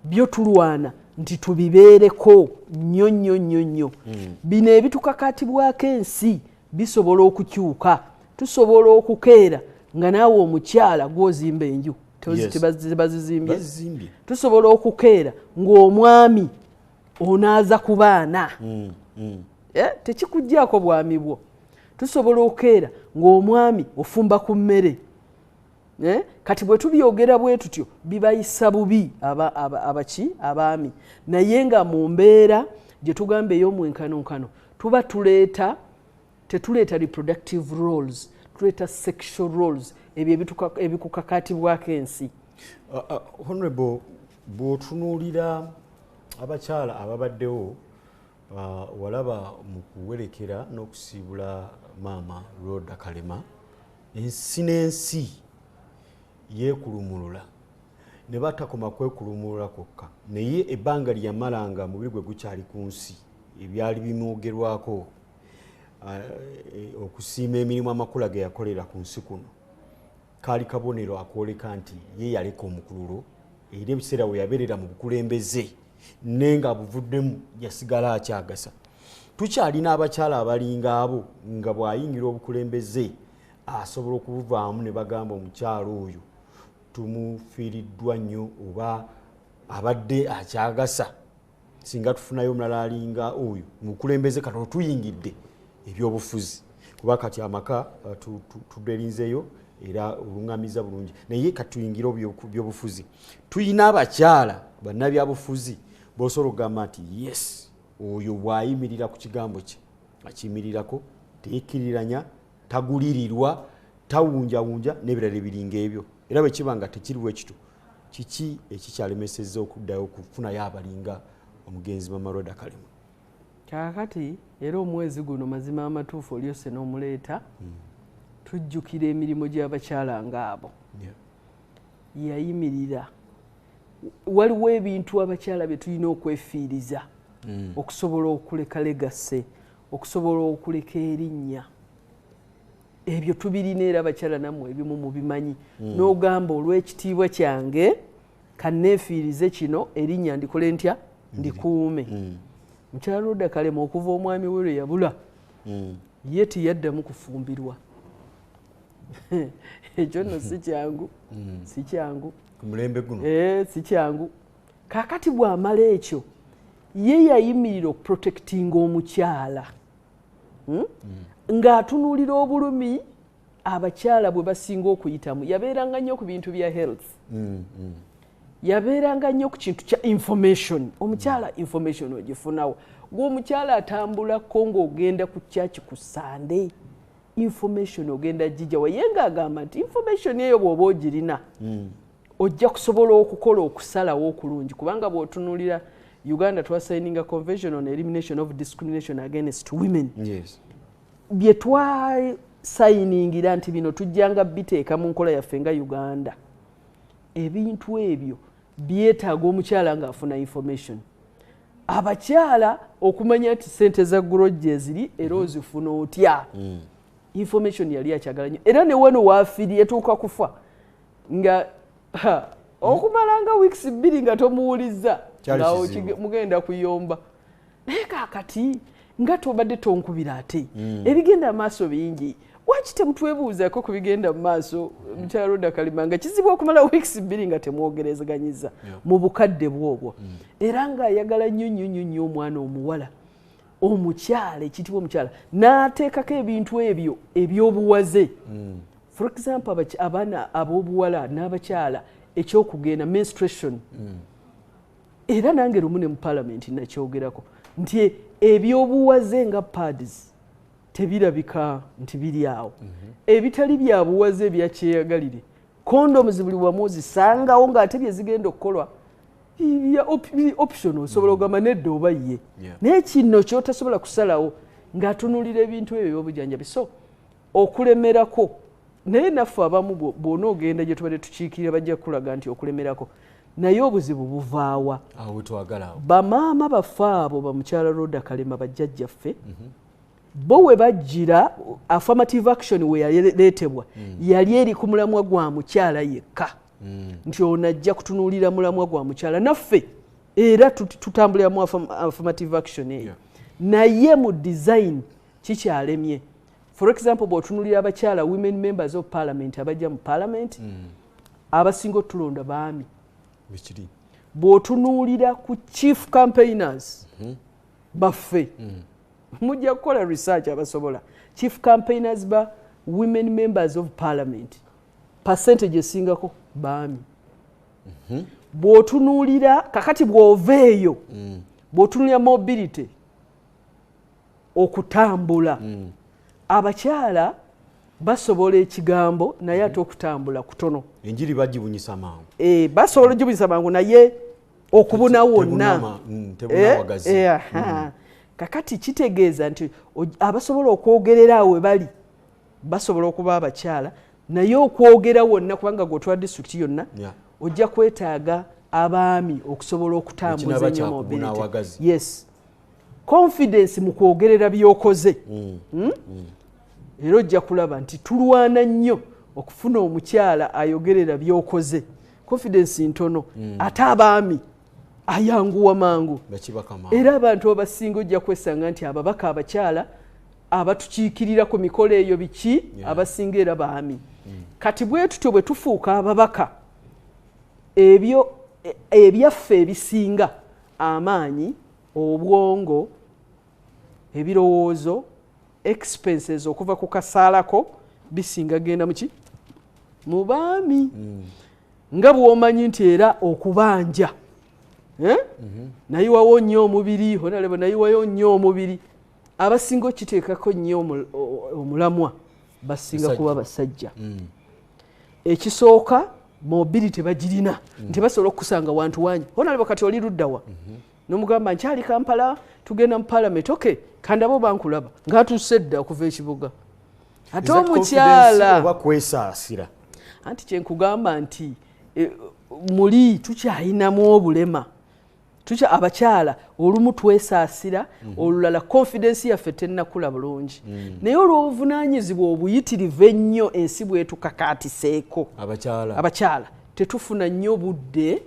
byo tulwana nti tubibeereko nnyo nnyo nnyo nnyo. Bino ebitukakaatibwako ensi bisobola okukyuka. Tusobola okukeera nga naawe omukyala gwozimba enju. Tebazizimbye? Bazizimbye. Tusobola okukeera ng'omwami onaaza ku baana. Eh, tekikuggyako bwami bwo. Tusobola okukeera ng'omwami ofumba ku mmere. Eh, kati bwe tubyogera bwe tutyo bibayisa bubi abaki abaami, naye nga mu mbeera gye tugamba ey'omwenkanonkano tuba tuleeta, tetuleeta reproductive roles, tuleeta sexual roles, ebyo ebikukakaatibwako ensi. Honorable, bw'otunuulira abakyala ababaddewo, walaba mu kuwerekera n'okusiibula maama Rhoda Kalema, ensi n'ensi yeekulumulula, ne batakoma kwekulumulula kwokka, naye ebbanga lye yamala nga mubiri gwe gukyali ku nsi, ebyali bimwogerwako, okusiima emirimu amakula ge yakolera ku nsi kuno, kaali kabonero akwoleka nti ye yaleka omukululo. Era ebiseera we yabeerera mu bukulembeze naye nga buvuddemu, yasigala akyagasa. Tukyalina abakyala abalinga abo nga bw'ayingira obukulembeze asobola okubuvaamu ne bagamba omukyala oyo tumufiiriddwa nnyo, oba abadde akyagasa, singa tufunayo omulala alinga oyo mu bukulembeze? Kati otuyingidde ebyobufuzi, kuba kati amaka tuderinzeyo era oluŋŋamiza bulungi, naye katuyingire byobufuzi. Tuyina abakyala bannabyabufuzi bosobola okugamba nti yes, oyo bw'ayimirira ku kigambo kye akiyimirirako, teyekkiriranya, tagulirirwa, tawunjawunja n'ebirala ebiringa ebyo? Era bwe kiba nga tekiri bwe kityo, kiki ekikyalemesezza okuddayo okufunayo abalinga omugenzi mama Rhoda Kalema? Kaakati era omwezi guno mazima amatuufu olyose n'omuleeta, tujjukira emirimu gy'abakyala ng'abo. Yayimirira. Waliwo ebintu abakyala bye tulina okwefiiriza okusobola okuleka legacy, okusobola okuleka erinnya. Ebyo tubirina era abakyala nammwe ebimu mubimanyi. N'ogamba olw'ekitiibwa kyange kanneefiirize kino, erinnya ndikole ntya, ndikuume. Mukyala Rhoda Kalema okuva omwami we lwe yabula, ye teyaddamu kufumbirwa. Ekyo nno si kyangu, si kyangu. Ku mulembe guno. Si kyangu. Kaakati bw'amala ekyo, ye yayimirira okuprotectinga omukyala. Ng'atunuulira obulumi abakyala bwe basinga okuyitamu. Yabeeranga nnyo ku bintu bya health. Yabeeranga nnyo ku kintu kya information. Omukyala information ogifunawo. Gwe omukyala atambulako ng'ogenda ku church ku Sunday, information ogenda gijja. Ye ng'agamba nti information eyo bw'oba ogirina, ojja kusobola okukola okusalawo okulungi, kubanga bw'otunuulira Uganda twasayininga Convention on Elimination of Discrimination Against Women. Bye twasayiningira nti bino tujjanga biteeka mu nkola yaffe nga Uganda. Ebintu ebyo byetaaga omukyala ng'afuna information. Abakyala okumanya nti ssente za GLOGE eziri era ozifuna otya. Information yali akyagala nnyo. Era ne wano waafiiri yatuuka kufa nga okumala nga weeks 2 nga tomuwulizza, nga mugenda kuyomba. Naye kaakati nga tobadde tonkubira ate ebigenda maaso bingi, waki temutwebuuzaako ku bigenda mu maaso? Mukyala Rhoda Kalema nga kizibu okumala weeks 2 nga temwogerezeganyizza mu bukadde bwobwo. Era ng'ayagala nnyo nnyo nnyo nnyo omwana omuwala, omukyala, ekiyitibwa omukyala, n'ateekako ebintu ebyo ebyobuwaze. For example, abaana ab'obuwala n'abakyala ekyokugenda menstruation. Era nange lumu ne mu parliament nakyogerako nti ebyobuwaze nga pads tebirabika nti biri awo. Ebitali bya buwaze ebyakyeyagalire, condoms buli wamu ozisangawo ng'ate bye zigenda okukolwa bya optional, osobola ogamba nedda oba ye. Naye kino ky'otasobola kusalawo ng'atunuulira ebintu ebyo eby'obujjanjabi. So okulemerako, naye naffe abamu bw'onoogenda gye tubadde tukiikirira bajja kukulaga nti okulemerako, naye obuzibu buvaawa? Bamaama baffe abo bamukyala Rhoda Kalema bajjajjaffe, bo we bajjira affirmative action we yaleetebwa, yali eri ku mulamwa gwa mukyala yekka. Nti ono ajja kutunuulira mulamwa gwa mukyala, naffe era tutambulira mu affirmative action eyo. Naye mu design kikyalemye. For example, bw'otunuulira abakyala women members of parliament abajja mu parliament, abasinga otulonda baami. Bw'otunuulira ku chief campaigners baffe, mujja kukola research abasobola, chief campaigners ba women members of parliament percentage esingako baami. Bw'otunuulira kakati bw'ova eyo, bw'otunuulira mobility, okutambula, abakyala basobola ekigambo naye ate okutambula kutono. Enjiri bagibunyisa mangu. Basobola ogibunyisa mangu naye okubuna wonna. Kakati kitegeeza nti abasobola okwogerera awo we bali basobola okuba abakyala, naye okwogera wonna kubanga gw'otwala disitulikiti yonna ojja kwetaaga abaami okusobola okutambuza ennyo mobility. Yes. Confidence mu kwogerera by'okoze. Era ojja kulaba nti tulwana nnyo okufuna omukyala ayogerera by'okoze. Confidence ntono, ate abaami ayanguwa mangu. Era abantu abasinga ojja kwesanga nti ababaka abakyala abatukiikirira ku mikolo eyo biki, abasinga era baami. Kati bwe tutyo bwe tufuuka ababaka, ebyo ebyaffe ebisinga amaanyi, obwongo, ebirowoozo, expenses okuva ku kasaalako bisinga genda muki? Mu baami. Nga bw'omanyi nti era okubanja, nayiwawo nnyo omubiri, honalebo nayiwayo nnyo omubiri, abasinga okiteekako nnyo omulamwa basinga kuba basajja. Ekisooka mobility bagirina, nti basobola okukusanga wantu wangi. Honalebo kati oli luddawa? Nomugamba nkyali Kampala, tugenda mu parliament, okay, kandi abo bankulaba ng'atuuse dda okuva ekibuga. Ate omukyala oba kwesaasira. Anti kyenkugamba nti muli tukyayinamu obulema. Tukya abakyala olumu twesaasira, olulala confidence yaffe tennakula bulungi. Naye olw'obuvunaanyizibwa obuyitirivu ennyo ensi bwetukakaatiseeko abakyala tetufuna nnyo budde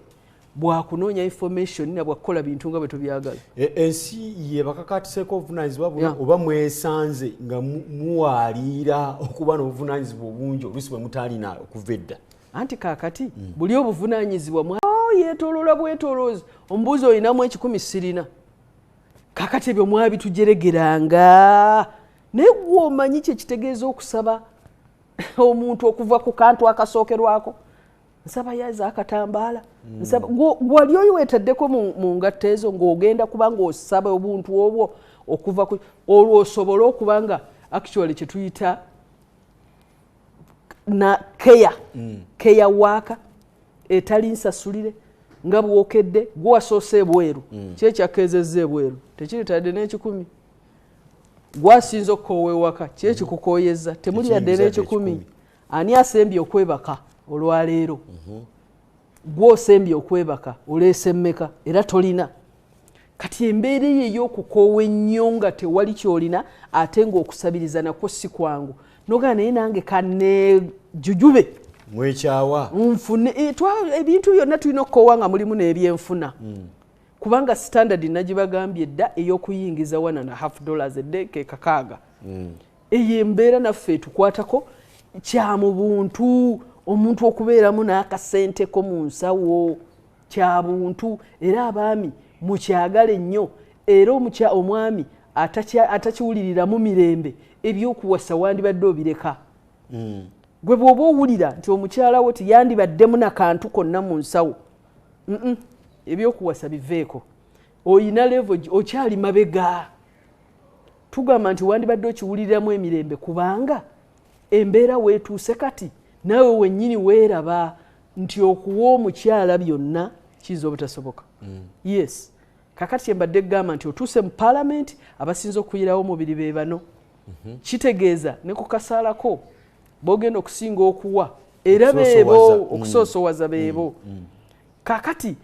bwakunoonya information na bwakukola bintu nga bwe tubyagala. Ensi ye bakakaatiseeko obuvunaanyizibwa buno oba mwesanze nga muwaliira okuba n'obuvunaanyizibwa obungi oluusi bwe mutaalina okuva edda? Anti kaakati buli obuvunaanyizibwa yeetooloola bwetooloozi, omubuuzi olinamu 10 sirina. Kaakati ebyo mwabitujeregeranga, naye gwe omanyi kye kitegeeza okusaba omuntu okuva ku kantu akasookerwako. Nsaba yaza akatambaala, nsaba gwali oyo weetaddeko mu ngatto ezo ng'ogenda kuba ng'osaba obuntu obwo okuva ku olwo osobole okuba nga actually kye tuyita na care, care worker etali nsasulire nga bwokedde gwe wasoose ebweru, kyekyakeezezza ebweru tekiritadde n'ekikumi, gwasinze okukoowa ewaka kyekikukooyeza temuli yadde n'ekikumi. Ani asembye okwebaka olwaleero? Gw'osembye okwebaka oleese mmeka era tolina. Kati embeera eyo ey'okukoowa ennyo nga tewali ky'olina ate ng'okusabiriza nakwo si kwangu, nogamba naye nange kanejujube mwekyawa nfune ebintu byonna tulina okukoowa nga mulimu n'ebyenfuna. Kubanga standard nagibagambye dda ey'okuyingiza $1.50 a day ke 6. Eyo embeera naffe etukwatako kya mu buntu, omuntu okubeeramu n'akasenteko mu nsawo kya buntu. Era abaami mukyagale nnyo, era omwami atakiwuliriramu mirembe ebyokuwasa wandibadde obireka. Gwe bw'oba owulira nti omukyala wo tiyandibaddemu nakantu konna mu nsawo, ebyokuwasa biveeko, oyina level okyali mabega. Tugamba nti wandibadde okiwuliriramu emirembe kubanga embeera weetuuse kati naawe wennyini weeraba nti okuwa omukyala byonna kiyinza obutasoboka. Yes, kakati kyembadde kugamba nti otuuse mu parliament abasinze okuyirawo omubiri be bano. Kitegeeza ne ku kasaalako bogenda okusinga okuwa era beebo okusoosowaza beebo. Kakati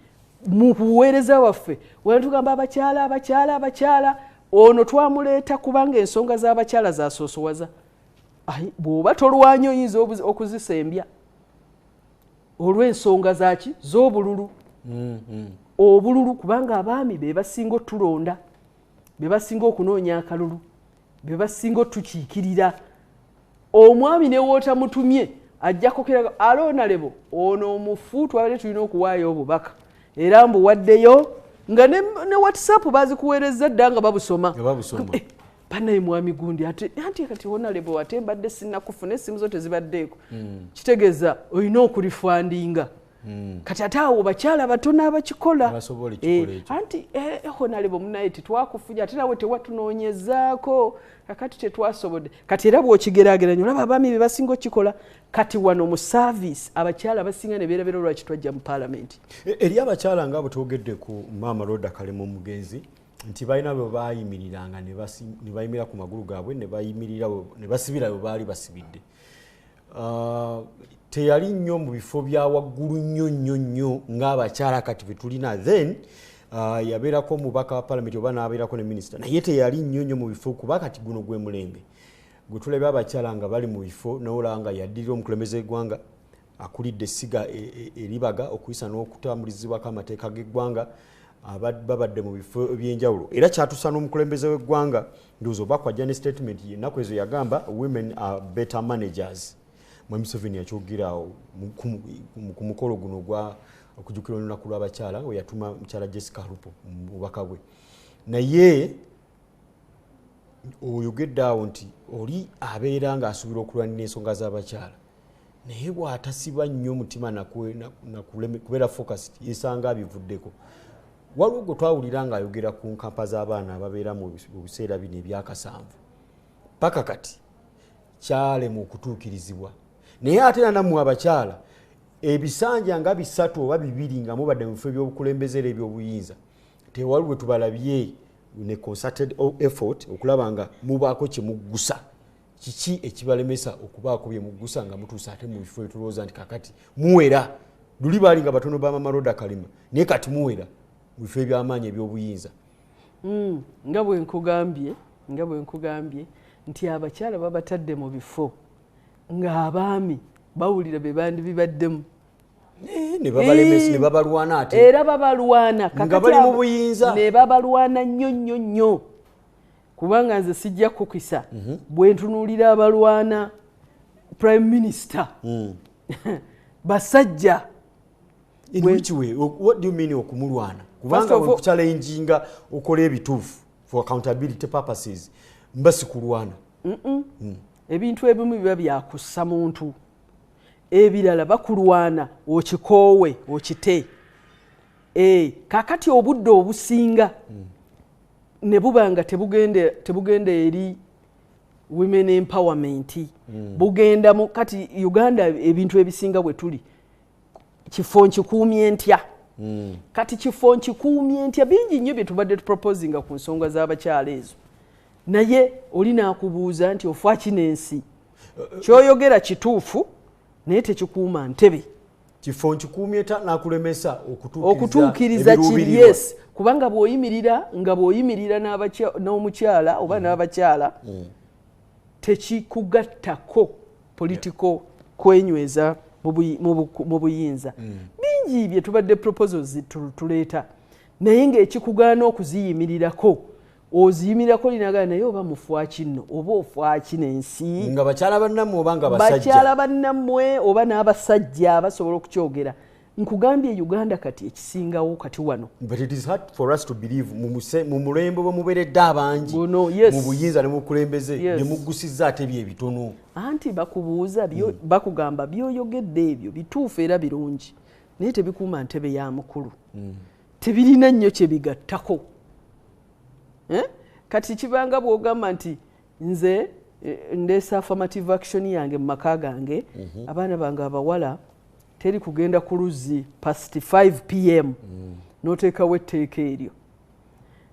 mu buweereza waffe wetugamba abakyala abakyala abakyala, ono twamuleeta kubanga ensonga z'abakyala zasoosowaza. Bw'oba tolwanye oyinza okuzisembya olw'ensonga zaki z'obululu. Obululu kubanga abaami be basinga otulonda, be basinga okunoonya akalulu, be basinga otukiikirira. Omwami ne wootamutumye ajja kukiraga aloona lebo ono omufu twabadde tulina okuwaayo obubaka era mbuwaddeyo nga ne WhatsApp bazikuweereza dda nga babusoma. Banaye mwami gundi ate anti kati honorable ate mbadde sinnakufuna essimu zo tezibaddeeko. Kitegeeza olina okurifandinga. Kati ate awo bakyala batono abakikola. Anti honorable munaye tetwakufunye ate nawe tewatunoonyezaako kakati tetwasobodde. Kati era bw'okigeraageranya olaba abaami be basinga okukikola. Kati wano mu service abakyala basinga ne beerabira lwaki twajja mu parliament. Eri abakyala nga bwe twogedde ku Maama Rhoda Kalema omugenzi nti balina bwe baayimiriranga ne bayimirira ku magulu gaabwe ne bayimirira ne basibira bwe baali basibidde. Teyali nnyo mu bifo bya waggulu nnyo nnyo nnyo ng'abakyala kati be tulina. Then yabeerako omubaka wa parliament oba n'abeerako ne minisita, naye teyali nnyo nnyo mu bifo kuba kati guno gwe mulembe gwe tulabye abakyala nga bali mu bifo n'olaba nga yaddirira omukulembeze w'eggwanga akulidde essiga eribaga okuyisa n'okutambulizibwako amateeka g'eggwanga, babadde mu bifo ebyenjawulo. Era kyatusa n'omukulembeze w'eggwanga ndowooza oba kwajja ne statement ennaku ezo yagamba women are better managers. Mwami Museveni yakyogera awo ku mukolo guno ogwa okujjukira olunaku lw'abakyala we yatuma mukyala Jessica Alupo mu bubaka bwe. Naye oyogedde awo nti oli abeera ng'asuubira okulwanira ensonga z'abakyala, naye bw'atasiba nnyo omutima kubeera focused yesanga abivuddeko. Waliwo gwe twawulira ng'ayogera ku nkampa z'abaana ababeera mu biseera bino ebyakasanvu paka kati kyalema okutuukirizibwa. Naye ate era nammwe abakyala ebisanja nga 3 oba 2 nga mubadde mu bifo eby'obukulembeze era eby'obuyinza Tewali we tubalabye ne concerted effort okulaba nga mubaako kye muggusa. Kiki ekibalemesa okubaako bye muggusa nga mutuusa ate mu bifo etulowooza nti kakati muwera? Luli baali nga batono ba Mama Rhoda Kalema, naye kati muwera mu bifo eby'amaanyi eby'obuyinza. Nga bwe nkugambye nti abakyala babatadde mu bifo ng'abaami bawulira be bandibibaddemu. Ne babalemesa, ne babalwana ate. Era babalwana. Nga bali mu buyinza. Ne babalwana nnyo nnyo nnyo, kubanga nze sijja kukisa bwe ntunuulira abalwana prime minister, basajja. In which way? What do you mean okumulwana? Kubanga bwekuchallenginga okola ebituufu for accountability purposes, mba sikulwana. Ebintu ebimu biba byakussa muntu, ebirala bakulwana okikoowe okite. Kakati obudde obusinga ne buba nga tebugenda eri women empowerment, bugenda mu kati Uganda ebintu ebisinga bwe tuli kifo nkikuumye ntya. Kati kifo nkikuumye ntya, bingi nnyo bye tubadde tuproposinga ku nsonga z'abakyala ezo, naye oli naakubuuza nti ofa ki n'ensi? Kyoyogera kituufu, naye tekikuuma ntebe. Kifo nkikuumye ta nakulemesa okutuukiriza kiri, yes, kubanga bw'oyimirira nga bw'oyimirira n'omukyala oba n'abakyala, tekikugattako political kwenyweza mu buyinza. Bingi bye tubadde proposals tuleeta, naye ng'ekikugaana okuziyimirirako, oziyimirirako linagaa, naye oba mufaaki nno, oba ofaaki n'ensi? Nga bakyala bannammwe oba nga basajja? Bakyala bannammwe oba n'abasajja basobola okukyogera. Nkugambye, Uganda kati ekisingawo kati wano. But it is hard for us to believe mu mulembe bwe mubeeredde abangi mu buyinza ne mukulembeze, ne muggusizza ate bye bitono. Anti bakubuuza, bakugamba byoyogedde ebyo bituufu era birungi, naye tebikuuma ntebe ya mukulu. Tebirina nnyo kye bigattako. Eh? Kati kibanga bw'ogamba nti nze ndeesa affirmative action yange mu maka gange, abaana bange abawala teri kugenda ku luzzi past 5 p.m., n'oteekawo etteeka eryo,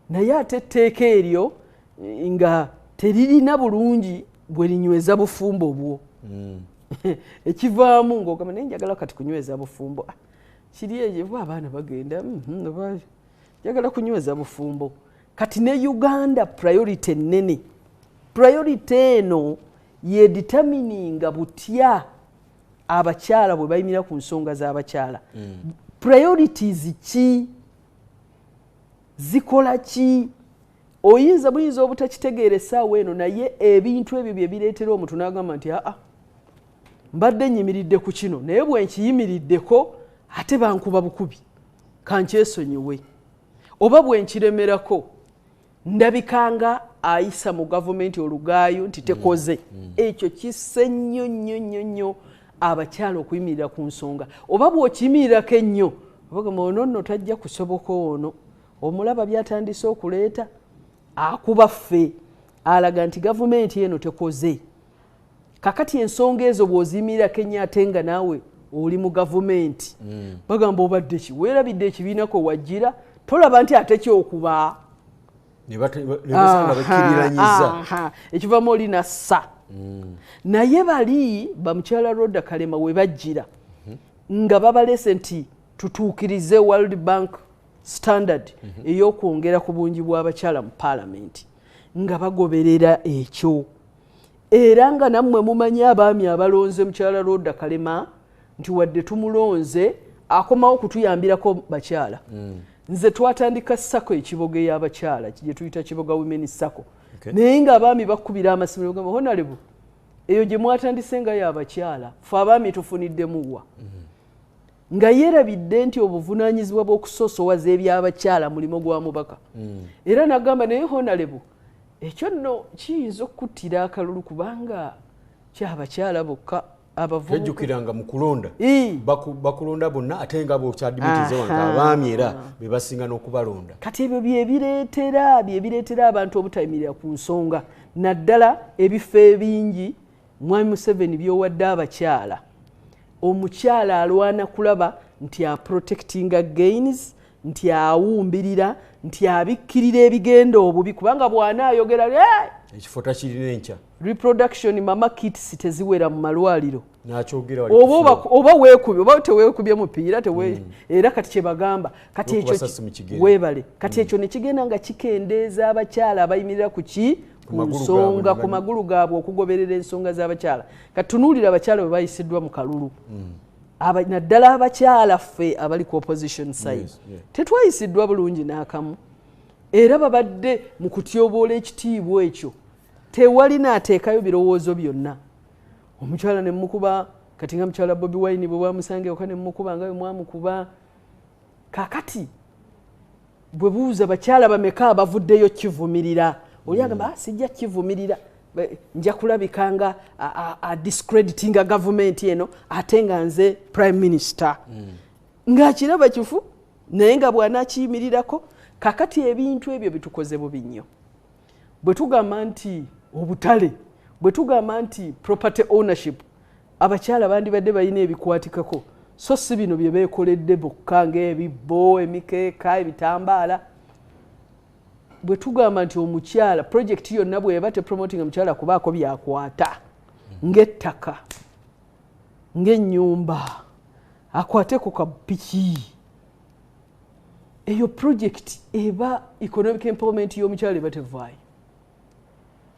naye ate etteeka eryo nga teririna bulungi bwe linyweza bufumbo bwo. Ekivaamu ng'ogamba naye njagala kati kunyweza bufumbo. Ah, kiri ekyo oba abaana bagenda, oba njagala kunyweza bufumbo. Kati ne Uganda priority ennene, priority eno yedetermininga butya abakyala bwe bayimirira ku nsonga z'abakyala. Priorities ki, zikola ki? Oyinza buyinza obutakitegeera essaawa eno, naye ebintu ebyo bye bireetera omuntu n'agamba nti aa, mbadde nyimiridde ku kino, naye bwe nkiyimiriddeko ate bankuba bukubi, kankyesonyiwe, oba bwe nkiremerako ndabikanga ayisa mu gavumenti olugaayo nti tekoze. Ekyo kisse nnyo nnyo nnyo nnyo abakyala okuyimirira ku nsonga, oba bw'okiyimirirako ennyo obagamba ono nno tajja kusoboka, ono omulaba byatandise okuleeta akuba ffe, alaga nti gavumenti eno tekoze. Kakati ensonga ezo bw'oziyimirirako ennyo ate nga naawe oli mu gavumenti, bagamba obadde ki, weerabidde ekibiina kwe wajjira, tolaba nti ate kyokuba ne basanga bakkiriranyiza. Ekivamu oli nassa. Naye bali bamukyala Rhoda Kalema we bajjira nga babalese nti tutuukirize World Bank standard ey'okwongera ku bungi bw'abakyala mu paalamenti, nga bagoberera ekyo, era nga nammwe mumanyi abaami abalonze mukyala Rhoda Kalema nti wadde tumulonze akomawo kutuyambirako bakyala. Nze twatandika SACCO ekiboga ey'abakyala gye tuyita Kiboga Women SACCO, naye ng'abaami bakubira amasimu bagamba, "Honorable, eyo gye mwatandise nga y'abakyala, fe abaami tufuniddemu wa?" Nga yeerabidde nti obuvunaanyizibwa bw'okusoosowaza ebyabakyala mulimu gwa mubaka. Era nagamba, "Naye honorable, ekyo nno kiyinza okukuttira akalulu kubanga kyabakyala bokka, abavubuka." Tejjukiranga mu kulonda bakulonda bonna, ate nga bwokyadimitize wange, abaami era be basinga n'okubalonda. Kati ebyo byebireetera abantu obutayimirira ku nsonga, naddala ebifo ebingi mwami Museveni byowadde abakyala. Omukyala alwana kulaba nti aprotectinga gains Nti awumbirira, nti abikkirira ebigenda obubi, kubanga bw'anaayogera ekifo takirina enkya. Reproduction mama kits teziwera mu malwaliro. N'akyogera wali oba ku floor. Oba weekubye oba teweekubye mupiira, era kati kye bagamba kati N'okuba ekyo sasi mu kigere. Weebale. Kati ekyo ne kigenda nga kikendeeza abakyala abayimirira ku ki? Ku Ku magulu nsonga, gaabwe, ku magulu gaabwe, okugoberera ensonga z'abakyala. Kati tunuulira abakyala bwe bayisiddwa mu kalulu. Naddala abakyala ffe abali ku opposition side. Tetwayisiddwa bulungi n'akamu. Era babadde mu kutyoboola ekitiibwa ekyo. Tewali n'ateekayo birowoozo byonna. Omukyala ne mukuba, kati nga mukyala Bobi Wine bwe bamusanga ewaka ne mukuba nga bwe mwamukuba. Kaakati bwe buuza bakyala bameka abavuddeyo kivumirira, oli agamba, sijja kivumirira, nja kulabika nga a discreditinga gavumenti eno, ate nga nze prime minister. Ng'akiraba kifu, naye nga bw'anaakiyimirirako. Kaakati ebintu ebyo bitukoze bubi nnyo. Bwe tugamba nti obutale, bwe tugamba nti property ownership, abakyala bandibadde balina ebikwatikako, so si bino bye beekoledde bokka ng'ebibbo, emikeeka, ebitambaala. Bwe tugamba nti omukyala, project yonna bw'eba tepromotinga omukyala kubaako byakwata ng'ettaka, ng'ennyumba, akwate ku kapiki, eyo project eba economic empowerment y'omukyala eba tevaayo.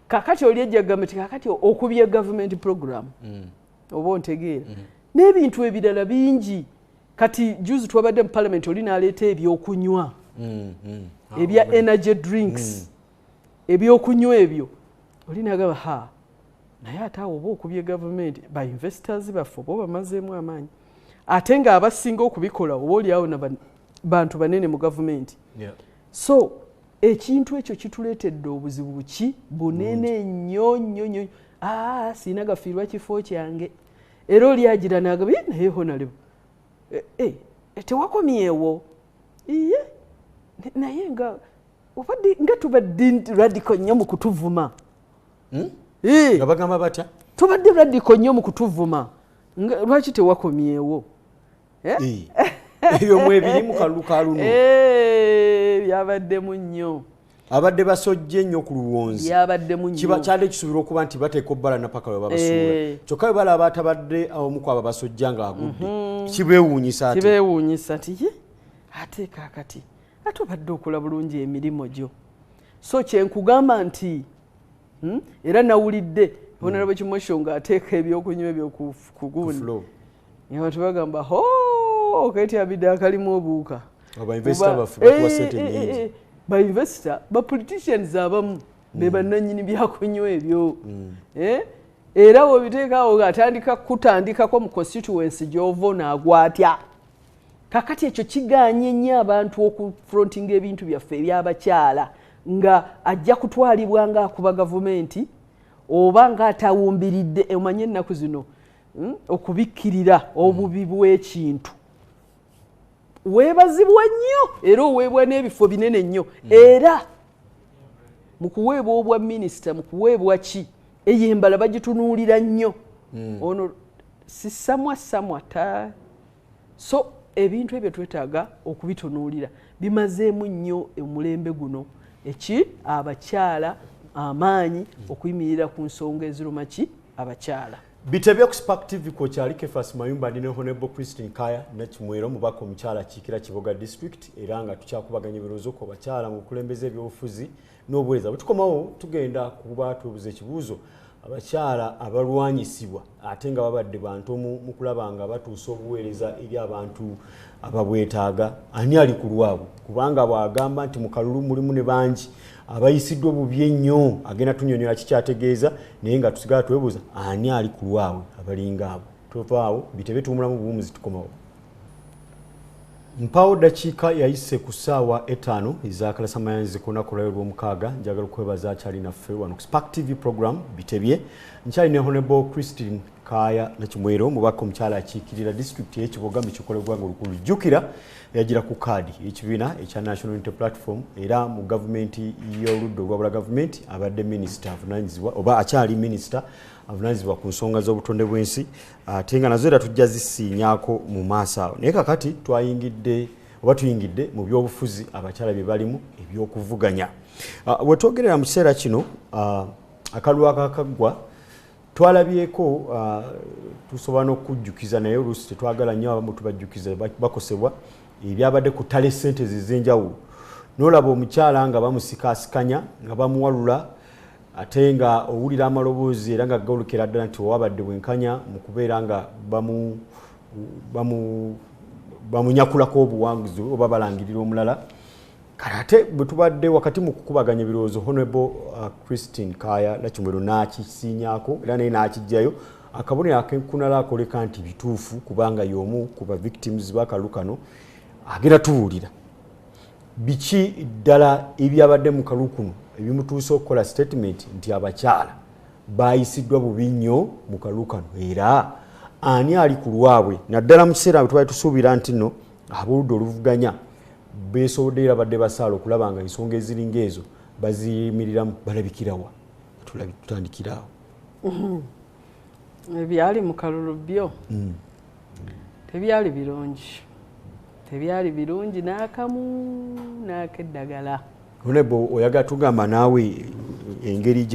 Kakati oli ejja kugamba nti kakati okubye government program, oba ontegeera, n'ebintu ebirala bingi. Kati juzi twabadde mu parliament, oli n'aleeta ebyokunywa ebya energy drinks, ebyokunywa ebyo, oli n'agamba, ha, naye ate awo oba okubye gavumenti, ba investors baffe oba obamazeemu amaanyi, ate ng'abasinga okubikola oba oliawo na bantu banene mu gavumenti. So ekintu ekyo kituleetedde obuzibu ki bunene nnyo nnyo nnyo. Siina gafiirwa kifo kyange. Era oli agira n'agamba, "Eh, naye honorable, tewakomyewo iye naye nga obadde nga tubadde radical nnyo mu kutuvuma." Nga bagamba batya? Tubadde radical nnyo mu kutuvuma. Nga lwaki tewakomyewo? Ebyo mwebiri mu kalulu ka luno. Byabaddemu nnyo. Abadde basojja ennyo ku luwonzi. Byabaddemu nnyo. Kiba kyali kisuubirwa okuba nti bateeka obbala napaka we babasuula. Kyokka bwe balaba atabadde omu ku abo basojja ng'agudde, kibeewuunyisa ate. Kibeewuunyisa nti ye ate kaakati ate obadde okola bulungi emirimu gyo. So kyenkugamba nti, era nawulidde Honorable Kimosho ng'ateeka ebyokunywa ebyo ku gundi. Ku floor. Abantu bagamba, ho, ketyabidde akalimu obuwuka. Aba investor Kuba baffe batuwa ssente nnyingi. Ba investor, ba politicians abamu be bannannyini byakunywa ebyo. Era bw'obiteekaawo ng'atandika kutandikako mu constituency gy'ova onaagwa atya. Kakati ekyo kigaanye nnyo abantu okufrontinga ebintu byaffe ebyabakyala, nga ajja kutwalibwa ng'akuba gavumenti oba ng'atawumbiridde. Omanye ennaku zino, okubikkirira obubi bw'ekintu weebazibwa nnyo, era oweebwa n'ebifo binene nnyo. Era mu kuweebwa obwa minisita, mu kuweebwa ki, eyo embala bagitunuulira nnyo. Ono si samwa samwa ta. So ebintu ebyo twetaaga okubitunuulira, bimazeemu nnyo omulembe guno eki abakyala amaanyi okuyimirira ku nsonga eziruma ki abakyala. Bitebye ku Spark TV kwokyali Kefas Mayumba, ndi ne Honorable Christine Kaya Nakimwero, omubaka omukyala akiikira Kiboga District, era nga tukyakubaganya ebirowoozo ku bakyala mu bukulembeze, ebyobufuzi n'obuweereza. Bwe tukomawo tugenda kuba twebuuza ekibuuzo, abakyala abalwanyisibwa ate nga babadde bantu mu kulaba nga batuusa obuweereza eri abantu ababwetaaga, ani ali ku lwabwe? Kubanga bw'agamba nti mu kalulu mulimu ne bangi abayisiddwa obubi ennyo, agenda tunnyonnyola kikyategeeza, naye nga tusigala twebuuza ani ali ku lwabwe abalinga abo. Tuvaawo bitebe, tuwumulamu buwumuzi, tukomawo. Mpaawo ddakiika yayise ku ssaawa 5 ez'akalasamayanzi ku lunaku lwayo olw'omukaaga. Njagala okwebaza akyali naffe wano ku Spark TV program Bitebye. Nkyali ne Honorable Christine Kaya Nakimwero, omubaka omukyala akiikirira disitulikiti y'e Kiboga mu kikola eggwanga olukulu. Jjukira yagira ku kaadi y'ekibiina ekya National Unity Platform, era mu gavumenti y'oludda olwabula gavumenti abadde minisita avunaanyizibwa, oba akyali minisita avunaanyizibwa ku nsonga z'obutonde bw'ensi, ate nga nazo era tujja zisiinyaako mu maaso awo. Naye kakati twayingidde Oba tuyingidde mu byobufuzi abakyala bye balimu ebyokuvuganya. Wetwogerera mu kiseera kino, akalulu akakaggwa twalabyeko, tusobola n'okujjukiza, naye oluusi tetwagala nnyo abamu tubajjukiza bakosebwa ebyabadde ku tally centres ez'enjawulo. N'olaba omukyala nga bamusikaasikanya, nga bamuwalula, ate nga owulira amaloboozi era nga gawulukira ddala nti owabadde bwenkanya mu kubeera nga bamunyakulako obuwanguzi oba balangirira omulala. Kale ate bwe tubadde wakati mu kukubaganya ebirowoozo, Honorable Christine Kaya Nakimwero n'akisiinyaako era naye n'akijjayo akabonero akenkunala akoleka nti bituufu, kubanga y'omu ku ba victims b'akalulu kano. Agenda tubuulira biki ddala ebyabadde mu kalulu kuno ebimutuuse okukola statement nti abakyala bayisiddwa bubi nnyo mu kalulu kano, era ani ali ku lwabwe, naddala mu kiseera bwe tubadde tusuubira nti nno ab'oludda oluvuganya beesobodde era badde basaala okulaba nga ensonga eziringa ezo baziyimiriramu, balabikirawa. Tutandikiraawo. Ebyali mu kalulu byo tebyali birungi, tebyali birungi n'akamu n'akeddagala. Honorable, oyagala tugamba naawe engeri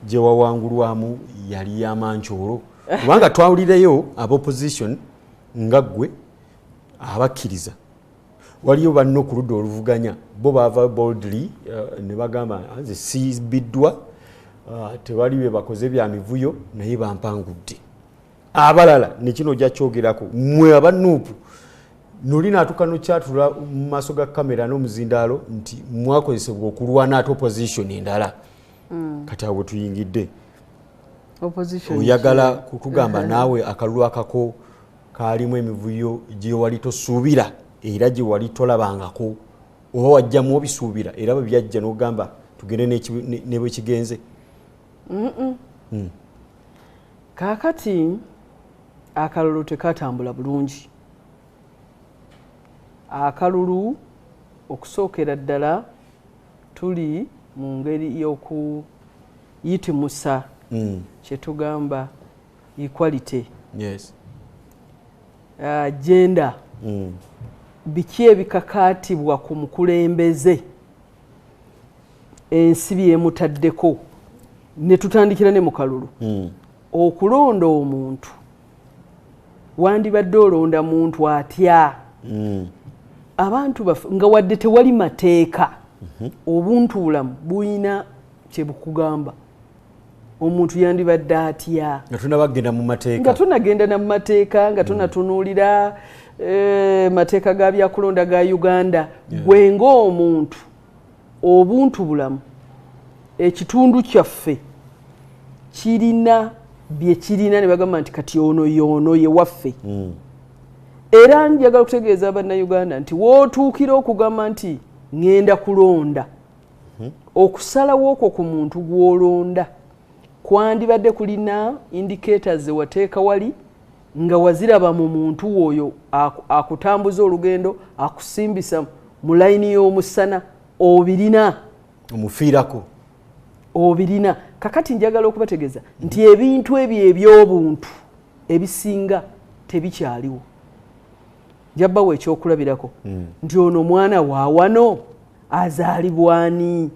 gye wawangulwamu yali yamankyolo, kubanga twawulireyo aba opposition nga ggwe abakkiriza waliyo banno ku ludda oluvuganya bo baava boldly ne bagamba nze sibiddwa, tewali bye bakoze bya mivuyo, naye bampangudde. Abalala nekino ojja kyogerako, mmwe aba NUP noli naatuuka nokyatula mu maaso ga kamera n'omuzindaalo nti mwakozesebwa okulwana ate opposition endala. Kati awo tuyingidde, oyagala kutugamba naawe akalulu akako kaalimu emivuyo gye wali tosuubira era gye wali tolabangako, oba wajjamu obisuubira era bwe byajja n'ogamba tugende ne bwe kigenze? Kaakati akalulu tekatambula bulungi. Akalulu okusookera ddala tuli mu ngeri y'okuyitimusa kyetugamba equality. Gender. Biki ebikakaatibwa ku mukulembeze ensi byemutaddeko, ne tutandikira ne mu kalulu. Okulonda omuntu, wandibadde olonda muntu atya? Abantu baffe nga wadde tewali mateeka, obuntu bulamu buyina kye bukugamba omuntu yandibadde atya. Nga tunabagenda mu mateeka, nga tunagenda na mu mateeka, nga tunatunuulira mateeka ga byakulonda ga Uganda. Gwe ng'omuntu, obuntu bulamu, ekitundu kyaffe kirina bye kirina ne bagamba nti kati ono y'ono ye waffe. Era njagala okutegeeza Bannayuganda nti wootuukira okugamba nti ŋŋenda kulonda, okusalawo okwo ku muntu gw'olonda kwandibadde kulina indicators ze wateeka wali nga waziraba mu muntu oyo akutambuza olugendo, akusimbisa mu layini y'omusana, obirina. Omufiirako. Obirina. Kakati njagala okubategeeza nti ebintu ebyo eby'obuntu ebisinga tebikyaliwo. Njabbawo ekyokulabirako nti ono omwana wa wano azaalibwa ani?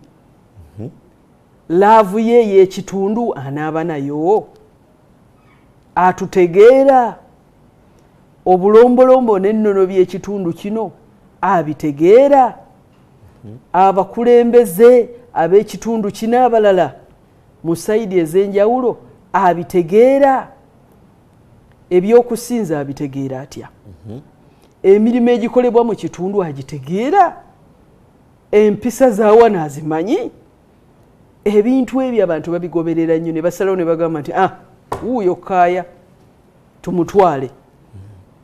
Love ye y'ekitundu anaaba nayo? Atutegeera obulombolombo n'ennono by'ekitundu kino? Abitegeera? Abakulembeze ab'ekitundu kino abalala mu side ez'enjawulo abitegeera? Ebyokusinza abitegeera atya? Emirimu egikolebwa mu kitundu agitegeera? Empisa zaawano azimanyi? Ebintu ebyo abantu babigoberera nnyo ne basalawo ne bagamba nti ah, wuuyo Kaaya, tumutwale.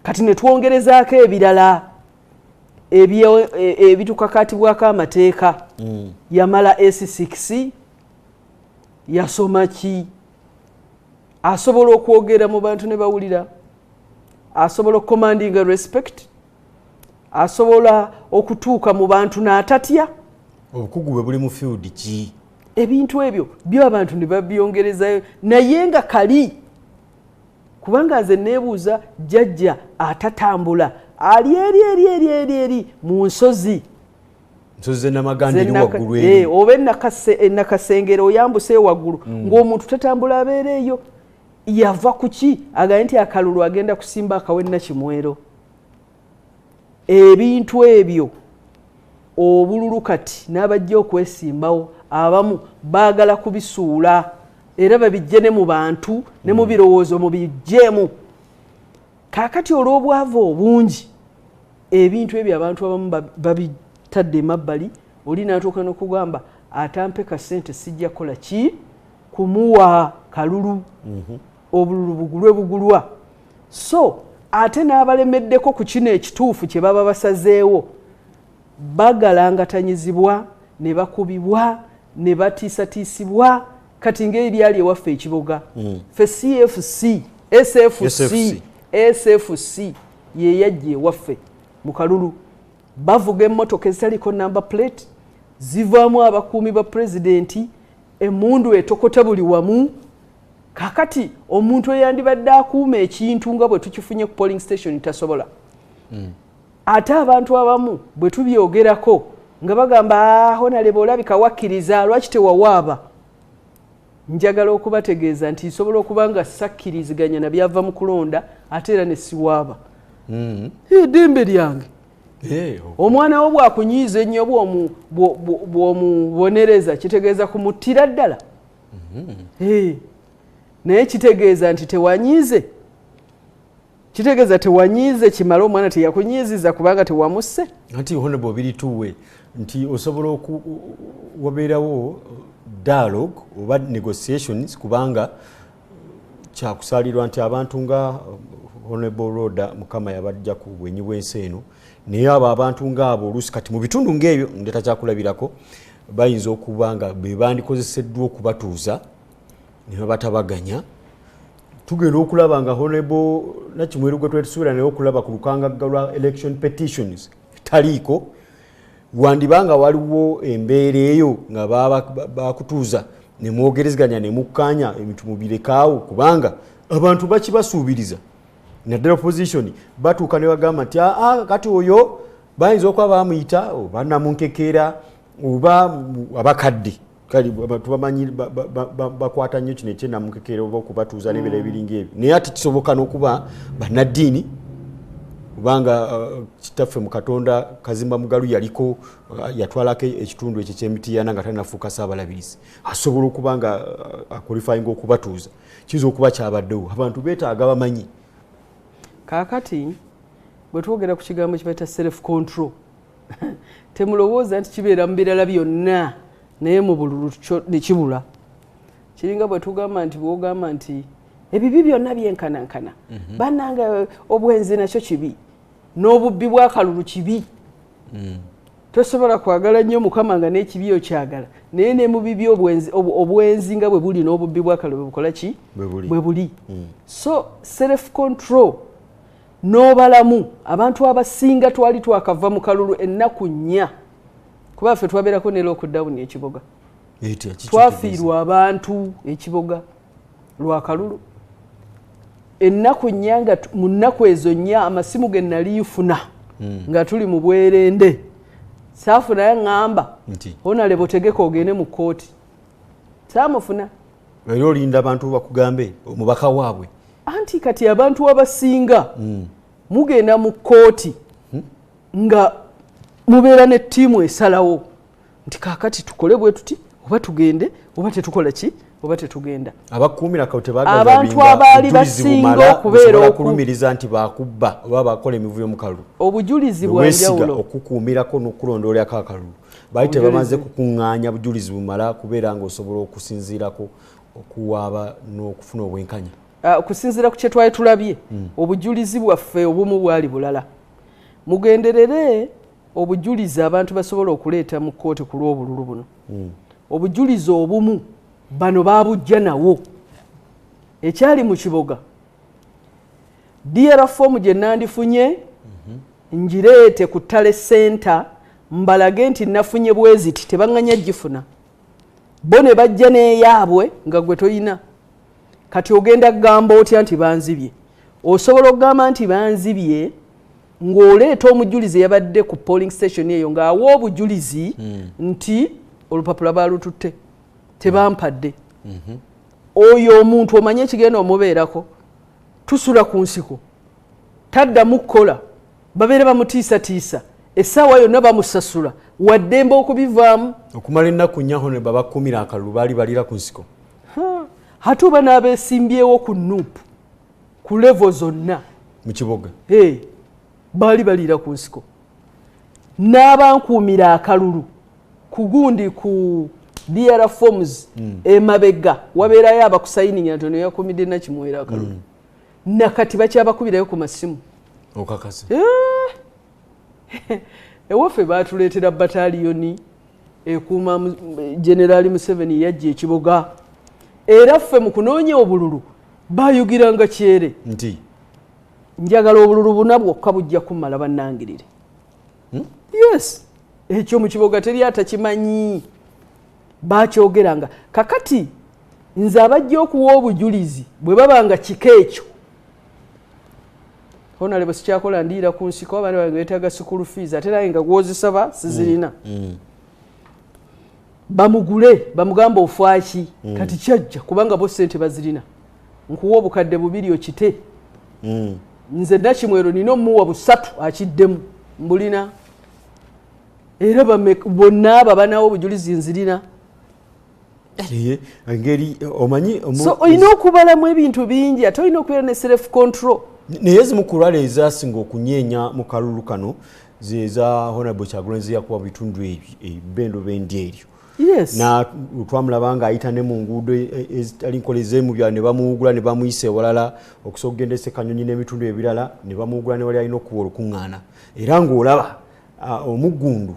Kati ne twongerezaako ebirala ebitukakatibwako amateeka. Yamala S6, yasoma ki? Asobola okwogera mu bantu ne bawulira? Asobola okucommandinga respect? Asobola okutuuka mu bantu n'atatya? Obukugu bwe buli mu field ki? Ebintu ebyo byo abantu ne babyongerezayo, naye nga kali kubanga nze neebuuza jjajja atatambula. Ali eri eri eri eri eri mu nsozi. Nsozi z'Enamaganda eri waggulu eri. Oba Enakasengere oyambuse waggulu, ng'omuntu tatambula abeera eyo. Yava ku ki? Agambye nti akalulu agenda kusimba akawe Nakimwero. Ebintu ebyo obululu kati n'abajja okwesimbawo abamu baagala kubisuula era babijje ne mu bantu ne mu birowoozo mubijjeemu. Kaakati olw'obwavu obungi ebintu ebyo abantu abamu babitadde emabbali. Oli n'atuuka n'okugamba atampe kasente sijja kukola ki, kumuwa kalulu. Obululu bugulwe bugulwa. So ate n'abalemeddeko ku kino ekituufu kye baba basazeewo bagalangatanyizibwa ne bakubibwa ne batiisatiisibwa. Kati ng'ebyali ewaffe ekiboga, ffe CFC, SFC, SFC ye yajja ewaffe mu kalulu. Bavuga emmotoka ezitaliko number plate, zivaamu abakuumi ba pulezidenti, emmundu etokota buli wamu. Kakati omuntu eyandibadde akuuma ekintu nga bwe tukifunye ku polling station tasobola. Ate abantu abamu bwe tubyogerako nga bagamba Honorable olabika wakkiriza, lwaki tewawaaba? Njagala okubategeeza nti nsobola okuba nga sakkiriziganya na byava mu kulonda ate era ne siwaaba. Eddembe lyange. Omwana wo bw'akunyiiza ennyo bw'omubonereza kitegeeza kumuttira ddala. Naye kitegeeza nti tewanyiize. Kitegeeza tewanyiize kimale omwana teyakunyiiziza kubanga tewamusse. Anti Honorable birituwe nti osobola wabeerawo dialogue oba negotiations, kubanga kyakusaalirwa nti abantu nga Honorable Rhoda Mukama yabajja ku bwenyi bw'ensi eno, naye abo abantu ng'abo oluusi kati mu bitundu ng'ebyo ndeeta kyakulabirako bayinza okuba nga be bandikozeseddwa okubatuuza ne babatabaganya. Tugenda okulaba nga Honorable Nakimweru gwe twetusuubira naye okulaba ku lukangagga lwa election petitions taliiko, wandibanga waliwo embeera eyo nga bakutuuza ne mwogerezeganya ne mukkaanya ebintu mubirekaawo, kubanga abantu bakibasuubiriza naddala opposition batuuka ne bagamba nti kati oyo bayinza okuba bamuyita oba namunkekeera oba abakadde. Kale abantu bamanyi bakwata nnyo kino ekyenamunkekeera oba okubatuuza n'ebirala ebiringa ebyo, naye ate kisoboka n'okuba bannaddiini, kubanga kitaffe mu Katonda Kazimba Mugalu yaliko, yatwalako ekitundu ekyo eky'Emitiyana nga tannafuuka Ssaabalabirizi, asobola okuba nga aqualifyinga okubatuuza. Kiyinza okuba kyabaddewo, abantu beetaaga bamanyi. Kaakati bwe twogera ku kigambo kibayita self control, temulowooza nti kibeera mu birala byonna naye mu bululu ne kibula. Kiringa bwe tugamba nti bw'ogamba nti ebibi byonna byenkanankana, bannange obwenzi nakyo kibi n'obubbi bw'akalulu kibi. Tosobola kwagala nnyo Mukama nga n'ekibi okyagala, naye ne mu bibi obwenzi nga bwe buli n'obubbi bw'akalulu bukola ki? Bwe buli. So self control n'obalamu abantu abasinga twali twakava mu kalulu ennaku 4, kuba ffe twabeerako ne lockdown ekiboga. Twafiirwa abantu ekiboga lwa kalulu ennaku 4, nga mu nnaku ezo 4 amasimu ge nali nfuna nga tuli mu bwerende saafunayo ŋŋamba Honorable tegeka ogende mu kkooti, saamufuna. Era olinda abantu bakugambe omubaka waabwe. Anti kati abantu abasinga mugenda mu kkooti nga mubeera ne ttiimu esalawo nti kaakati tukole bwe tuti oba tugende oba tetukola ki oba tetugenda. Abakuumirako tebaagala abantu abaali basinga okubeera okulumiriza nti bakubba oba bakola emivuyo mu kalulu. Obujulizi bwa njawulo okukuumirako n'okulondoolako akalulu baali tebamaze kukuŋŋaanya bujulizi bumala kubeera ng'osobola okusinziirako okuwaaba n'okufuna obwenkanya. Okusinziira ku kye twali tulabye, obujulizi bwaffe obumu bwali bulala. Mugenderere obujulizi abantu basobola okuleeta mu kkooti ku lw'obululu buno. Obujulizi obumu bano baabujja nawo. Ekyali mu kiboga DR form gye nandifunye ngireete ku tally center mbalage nti nafunye bweziti, tebaŋŋanya gifuna. Bo ne bajja n'eyaabwe nga gwe toyina. Kati ogenda kugamba otya nti banzibye? Osobola okugamba nti banzibye Ng'oleeta omujulizi eyabadde ku polling station eyo ng'awa obujulizi nti olupapula baalututte, tebampadde. Oyo omuntu omanye ekigenda omubeerako, tusula ku nsiko, taddamu kukola, babeera bamutiisatiisa essaawa yonna, bamusasula, waddembe okubivaamu. Okumala ennaku 4 ne babakumira akalulu, baali balira ku nsiko. Ate oba n'abeesimbyewo ku NUP ku level zonna mu Kiboga, baali baliira ku nsiko. N'abankuumira akalulu ku gundi, ku DR forms, emabega wabeerayo abakusayininga nti ono yakumidde Nakimwero akalulu. Nakati bakyabakubirayo ku masimu. Okakasa? Ewaffe batuleetera bataliyoni ekuuma Generali Museveni, yajja ekiboga, era ffe mu kunoonya obululu bayugiranga kyere nti njagala obululu buna bwokka bujja kumala bannangirire. Yes, ekyo mu Kiboga teri atakimanyi, bakyogeranga. Kakati nze abajja okuwa obujulizi bwe baba nga kika ekyo, honorable, sikyakola, ndiira ku nsiko, abaana bange beetaaga school fees, ate naye nga gwozisaba sizirina. Bamugule, bamugamba ofaaki? Kati kyajja kubanga bo sente bazirina, nkuwa 2000 okite. Nze Nakimwero nina omuwa 300 akiddemu, mbulina, era bonna abo abanawo obujulizi nzirina. Engeri omanyi So olina okubalamu ebintu bingi, ate olina okubeera ne self control. Naye ezimu ku rally ezasinga okunyeenya mu kalulu kano zeza Honorable Kyagulanyi, zeyakuba mu bitundu ebendo bendi eryo. Na twamulaba nga ayita ne mu nguudo ezitali nkola ez'emu byalo, ne bamuwugula ne bamuyisa ewalala okusobola okugenda e Ssekanyonyi n'ebitundu ebirala, ne bamuwugula ne wali alina okuwa olukuŋŋaana, era ng'olaba omuggundu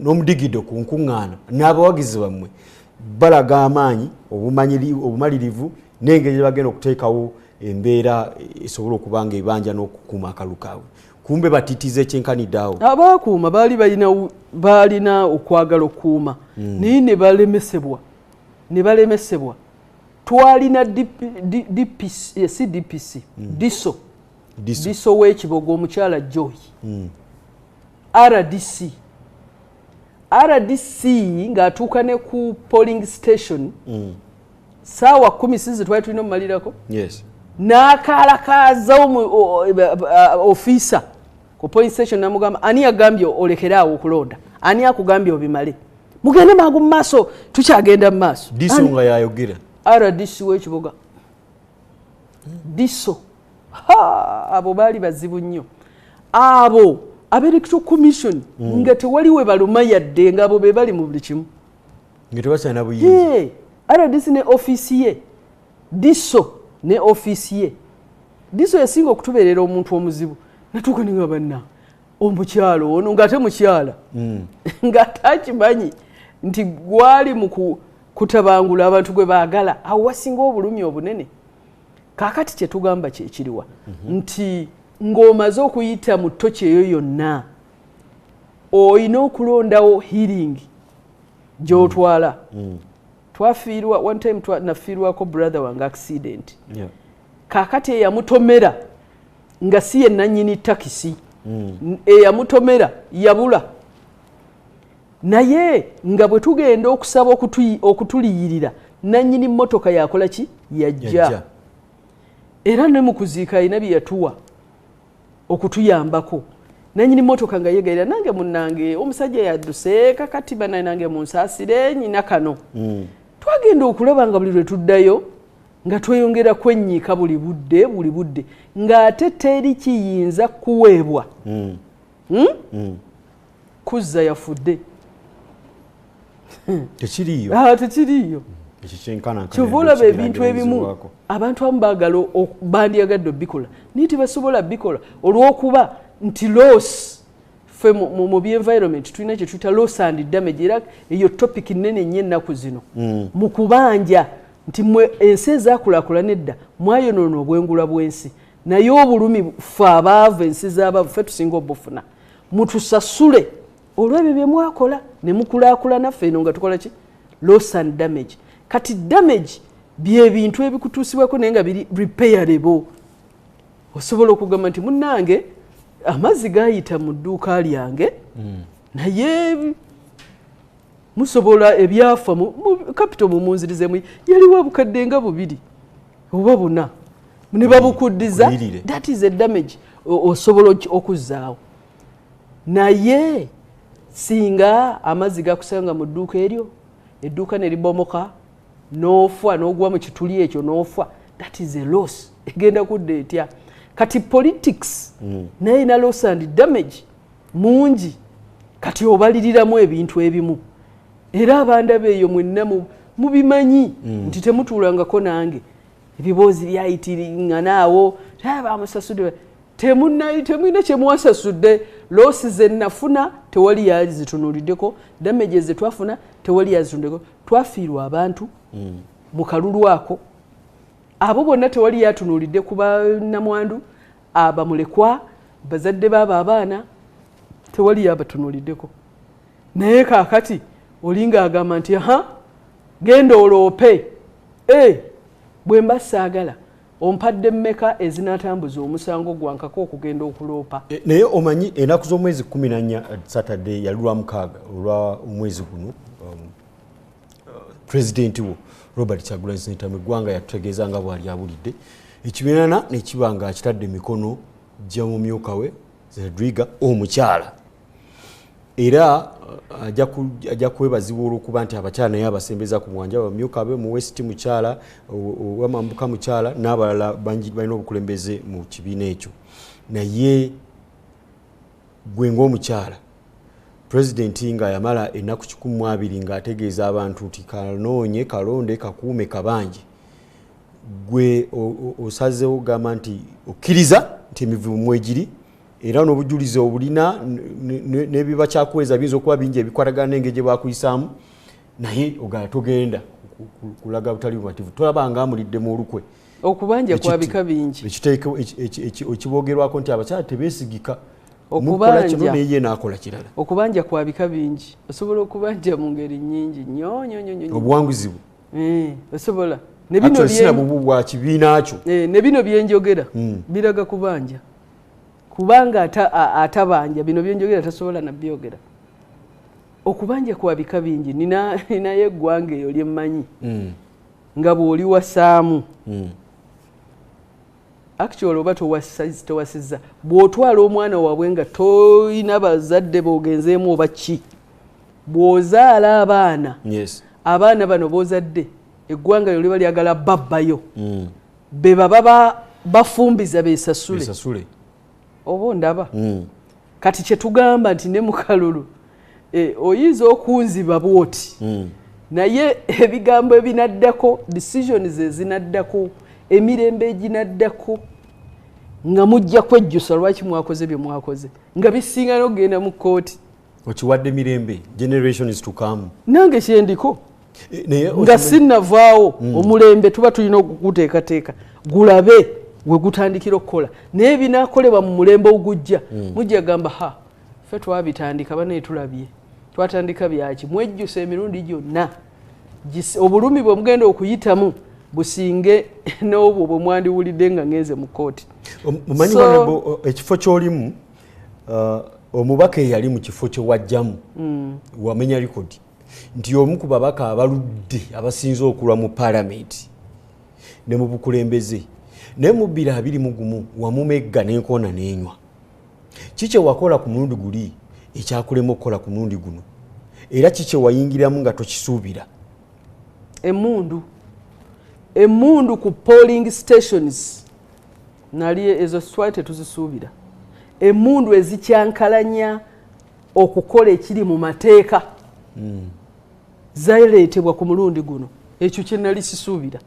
n'omudigido ku nkuŋŋaana n'abawagizi bammwe balaga amaanyi, obumalirivu n'engeri gye bagenda okuteekawo embeera esobola okuba nga ebanja n'okukuuma akalulu kaabwe. Kumbe batitiza ekyenkanidde awo. Abakuuma baali balina okwagala okukuuma, naye ne balemesebwa, ne balemesebwa. Twalina DPC, si DPC, DISO. DISO. DISO w'Ekiboga omukyala Joy. RDC, RDC ng'atuuka ne ku polling station saawa 10 sizi twali tulina omumalirako, n'akaalakaaza ofiisa ku polling station, namugamba, ani yagambye olekere awo okulonda? Ani akugambye obimale? Mugende mangu mu maaso, tukyagenda mu maaso. DISO nga yayogera. RDC w'Ekiboga, DISO. Abo baali bazibu nnyo abo aba Electoral Commission, nga tewali we baluma yadde, nga abo be bali mu buli kimu. Nga tebakyalina buyinza. RDC ne ofiisi ye, DISO ne ofiisi ye. DISO yasinga okutubeerera omuntu omuzibu. Natuuka ninga banna omukyalo ono ng'ate mukyala, ng'ate akimanyi nti gwali mu kutabangula abantu gwe baagala. Awo wasinga obulumi obunene. Kaakati kyetugamba kyekiriwa? Nti ng'omaze okuyita mu ttoki eyo yonna, olina okulondawo healing gy'otwala. Twafiirwa one time, nafiirwako brother wange accident. Kaakati eyamutomera nga si ye nannyini takisi, eyamutomera yabula, naye nga bwe tugenda okusaba okutuliyirira, nannyini mmotoka yakola ki? Yajja. Yajja. Era ne mu kuziika alina bye yatuwa okutuyambako. Nanyini mmotoka nga yeegayirira, nange munnange omusajja yadduse, kakati banaye nange munsaasire, nyina kano. Twagenda okulaba nga buli lwe tuddayo nga tweyongera kwenyiika buli budde, buli budde, ng'ate teri kiyinza kuweebwa. Kuzza yafudde. Tekiriiyo. Ah, tekiriiyo. Ekyo kyenkanankana. Kyova olaba ebintu ebimu abantu abamu baagala bandyagadde obikola, naye tebasobola bikola olw'okuba nti loss. Ffe mu byenvironment tulina kye tuyita loss and damage, era eyo topic nnene nnyo ennaku zino mu kubanja nti mwe ensi ezaakulaakulana edda mwayonoona obwengula bw'ensi, naye obulumi ffe abaavu, ensi z'abaavu, ffe tusinga obufuna. Mutusasule olw'ebyo bye mwakola ne mukulaakulana, ffe eno nga tukola ki? Loss and damage. Kati damage bye bintu ebikutuusibwako naye nga biri repairable. Osobola okugamba nti munnange Amazzi gayita mu dduuka lyange, naye musobola ebyafa capital mumunzirizemu, yaliwo obukadde nga 2 oba 4 ne babukuddiza. That is a damage osobola okuzzaawo. Naye singa amazzi gakusanga mu dduuka eryo, edduuka ne libomoka n'ofa, n'ogwa mu kituli ekyo n'ofa, that is a loss. Egenda kudda etya? Kati politics naye na loss and damage mungi. Kati obaliriramu ebintu ebimu, era abandaba eyo mwenna mubimanyi nti temutuulangako nange, ebiboozi byayitiringana awo, bamusasudde, temulina kyemwasasudde. Loss zenafuna tewali yazitunuuliddeko, damages zetwafuna tewali yazitunuuliddeko. Twafiirwa abantu mu kalulu ako, abo bonna tewali yatunuulidde ku bannamwandu, abamulekwa, bazadde baabo abaana, tewali yabatunuuliddeko. Naye kaakati olinga agamba nti ha, genda oloope. Bwe mba saagala, ompadde mmeka ezinatambuza omusango gwankako okugenda okuloopa? Naye omanyi ennaku z'omwezi 14, Saturday yali lwamukaaga olwa omwezi guno, pulezidenti wo Robert Kyagulanyi Ssentamu eggwanga yatutegeeza nga bwali abulidde ekibiina nekiba nga akitadde emikono gya mumyuka we Zedriga omukyala, era ajja kwebazibwa olwokuba nti abakyala naye abasembeza ku mwanja. Bamyuka be mu West mukyala, owamambuka mukyala, n'abalala bangi balina obukulembeze mu kibiina ekyo. Naye gwe ng'omukyala, pulezidenti nga yamala ennaku 120 ng'ategeeza abantu nti kanoonye, kalonde, kakuume, kabanje, gwe osazeewo gamba nti okkiriza nti emivuyo mwegiri, era n'obujulizi obulina n'ebiba kyakuweza biyinza okuba bingi ebikwatagana n'engeri gye bakuyisaamu, naye ogala togenda kulaga butali bumativu. Tolaba nga amuliddemu olukwe? Okubanja kwa bika bingi. Ekiboogerwako nti abakyala tebeesigika, mukola kino naye ye n'akola kirala. Okubanja kwa bika bingi, osobola okubanja mu ngeri nnyingi nnyo nnyo nnyo nnyo. Obuwanguzi bwo Osobola. Sina bubu bwa kibiina kyo. Ne bino byenjogera biraga kubanja, kubanga atabanja bino byenjogera tasobola nabyogera. Okubanja kwa bika bingi. Ninayo eggwanga eyo lyemmanyi nga bw'oli wasaamu, actually oba towasizza, bw'otwala omwana waabwe nga toyina bazadde b'ogenzeemu oba ki, bw'ozaala abaana, abaana bano b'ozadde eggwanga lyo liba lyagala babbayo, be baba bafumbiza besasule. Oba ondaba? Kati kyetugamba nti ne mukalulu oyinza okunziba bwoti, naye ebigambo ebinaddako, decisions ezinaddako, emirembe eginaddako, nga mujja kwejjusa lwaki mwakoze bye mwakoze, nga bisinga n'okugenda mu kkooti. Okiwadde mirembe, generations to come. Nange kyendiko nga sinnavaawo, omulembe tuba tulina okuguteekateeka gulabe we gutandikira okukola, naye binaakolebwa mu mulembe ogujja, mujja gamba ha, ffe twabitandika, banaye tulabye twatandika byaki. Mwejjusa emirundi gyonna, obulumi bwe mugenda okuyitamu businge n'obwo bwe mwandiwulidde nga ngenze mu kkooti. Omanyi ekifo ky'olimu, omubaka eyali mu kifo kye wajjamu, wamenya likodi nti omu ku babaka abaludde abasinze okulwa mu paalamenti ne mu bukulembeze, naye mu 2021 wamumegga n'enkoona n'enywa. Ki kye wakola ku mulundi guli ekyakulema okukola ku mulundi guno, era ki kye wayingiramu nga tokisuubira? Emundu ku polling stations nali ezo twali tetuzisuubira. Emundu ezikyankalanya okukola ekiri mu mateeka zaleetebwa ku mulundi guno. Ekyo kye nali sisuubira.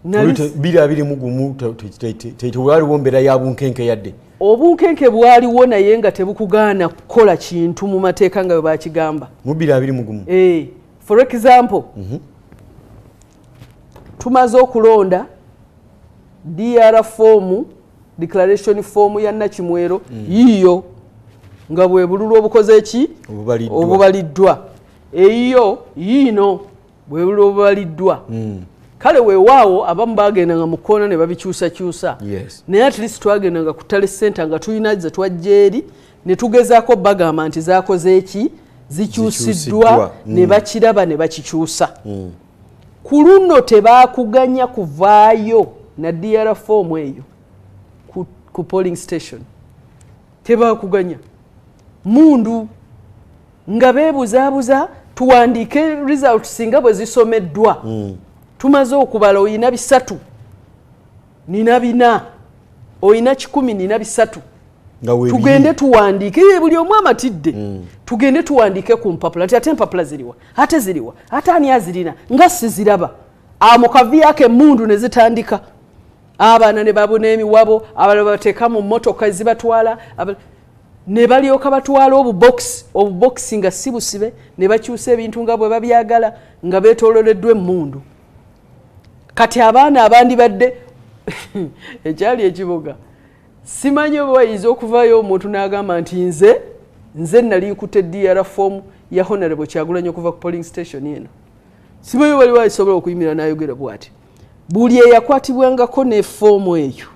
2021 tewaliwo mbeera ya bunkenke yadde? Obunkenke bwaliwo, naye nga tebukugaana kukola kintu mu mateeka nga bwe bakigamba. Mu 2021? For example, tumaze okulonda, DR form, declaration form ya Nakimwero yiyo nga bwe bululu obukoze eki? Obubaliddwa. Obubaliddwa. Eyiyo yiino bwe bululu obubaliddwa. Kale weewaawo abamu bagendanga mu kkoona ne babikyusakyusa. Naye at least twagendanga ku tally center nga tulina ze twajja eri ne tugezaako bagamba nti zaakoze eki, zikyusiddwa, ne bakiraba ne bakikyusa. Ku luno tebaakuganya kuvaayo na DR form eyo ku polling station, tebaakuganya. Mundu nga beebuzaabuza tuwandiike results nga bwe zisomeddwa. Tumaze okubala, oyina 3, nina 4, oyina 100, nina 3. Tugende tuwandiike, buli omu amatidde. Tugende tuwandiike ku mpapula nti ate empapula ziriwa, ate ziriwa, ate ani azirina nga siziraba. Mu kaviako emmundu ne zitandika, abaana ne babuna emiwabo, abalala bateeka mu mmotoka ezibatwala, ne balyoka batwala obubokisi nga si busibe, ne bakyusa ebintu nga bwe babyagala nga beetoololeddwa emmundu. Kati abaana abandi badde ekyali ekibuga, simanyi oba wayinza okuvaayo omuntu n'agamba nti nze nali nkutte DR form ya Honorable Kyagulanyi okuva ku polling station eno. Simanyi waliwo asobola okuyimirira n'ayogera bw'ati. Buli eyakwatibwangako ne foomu eyo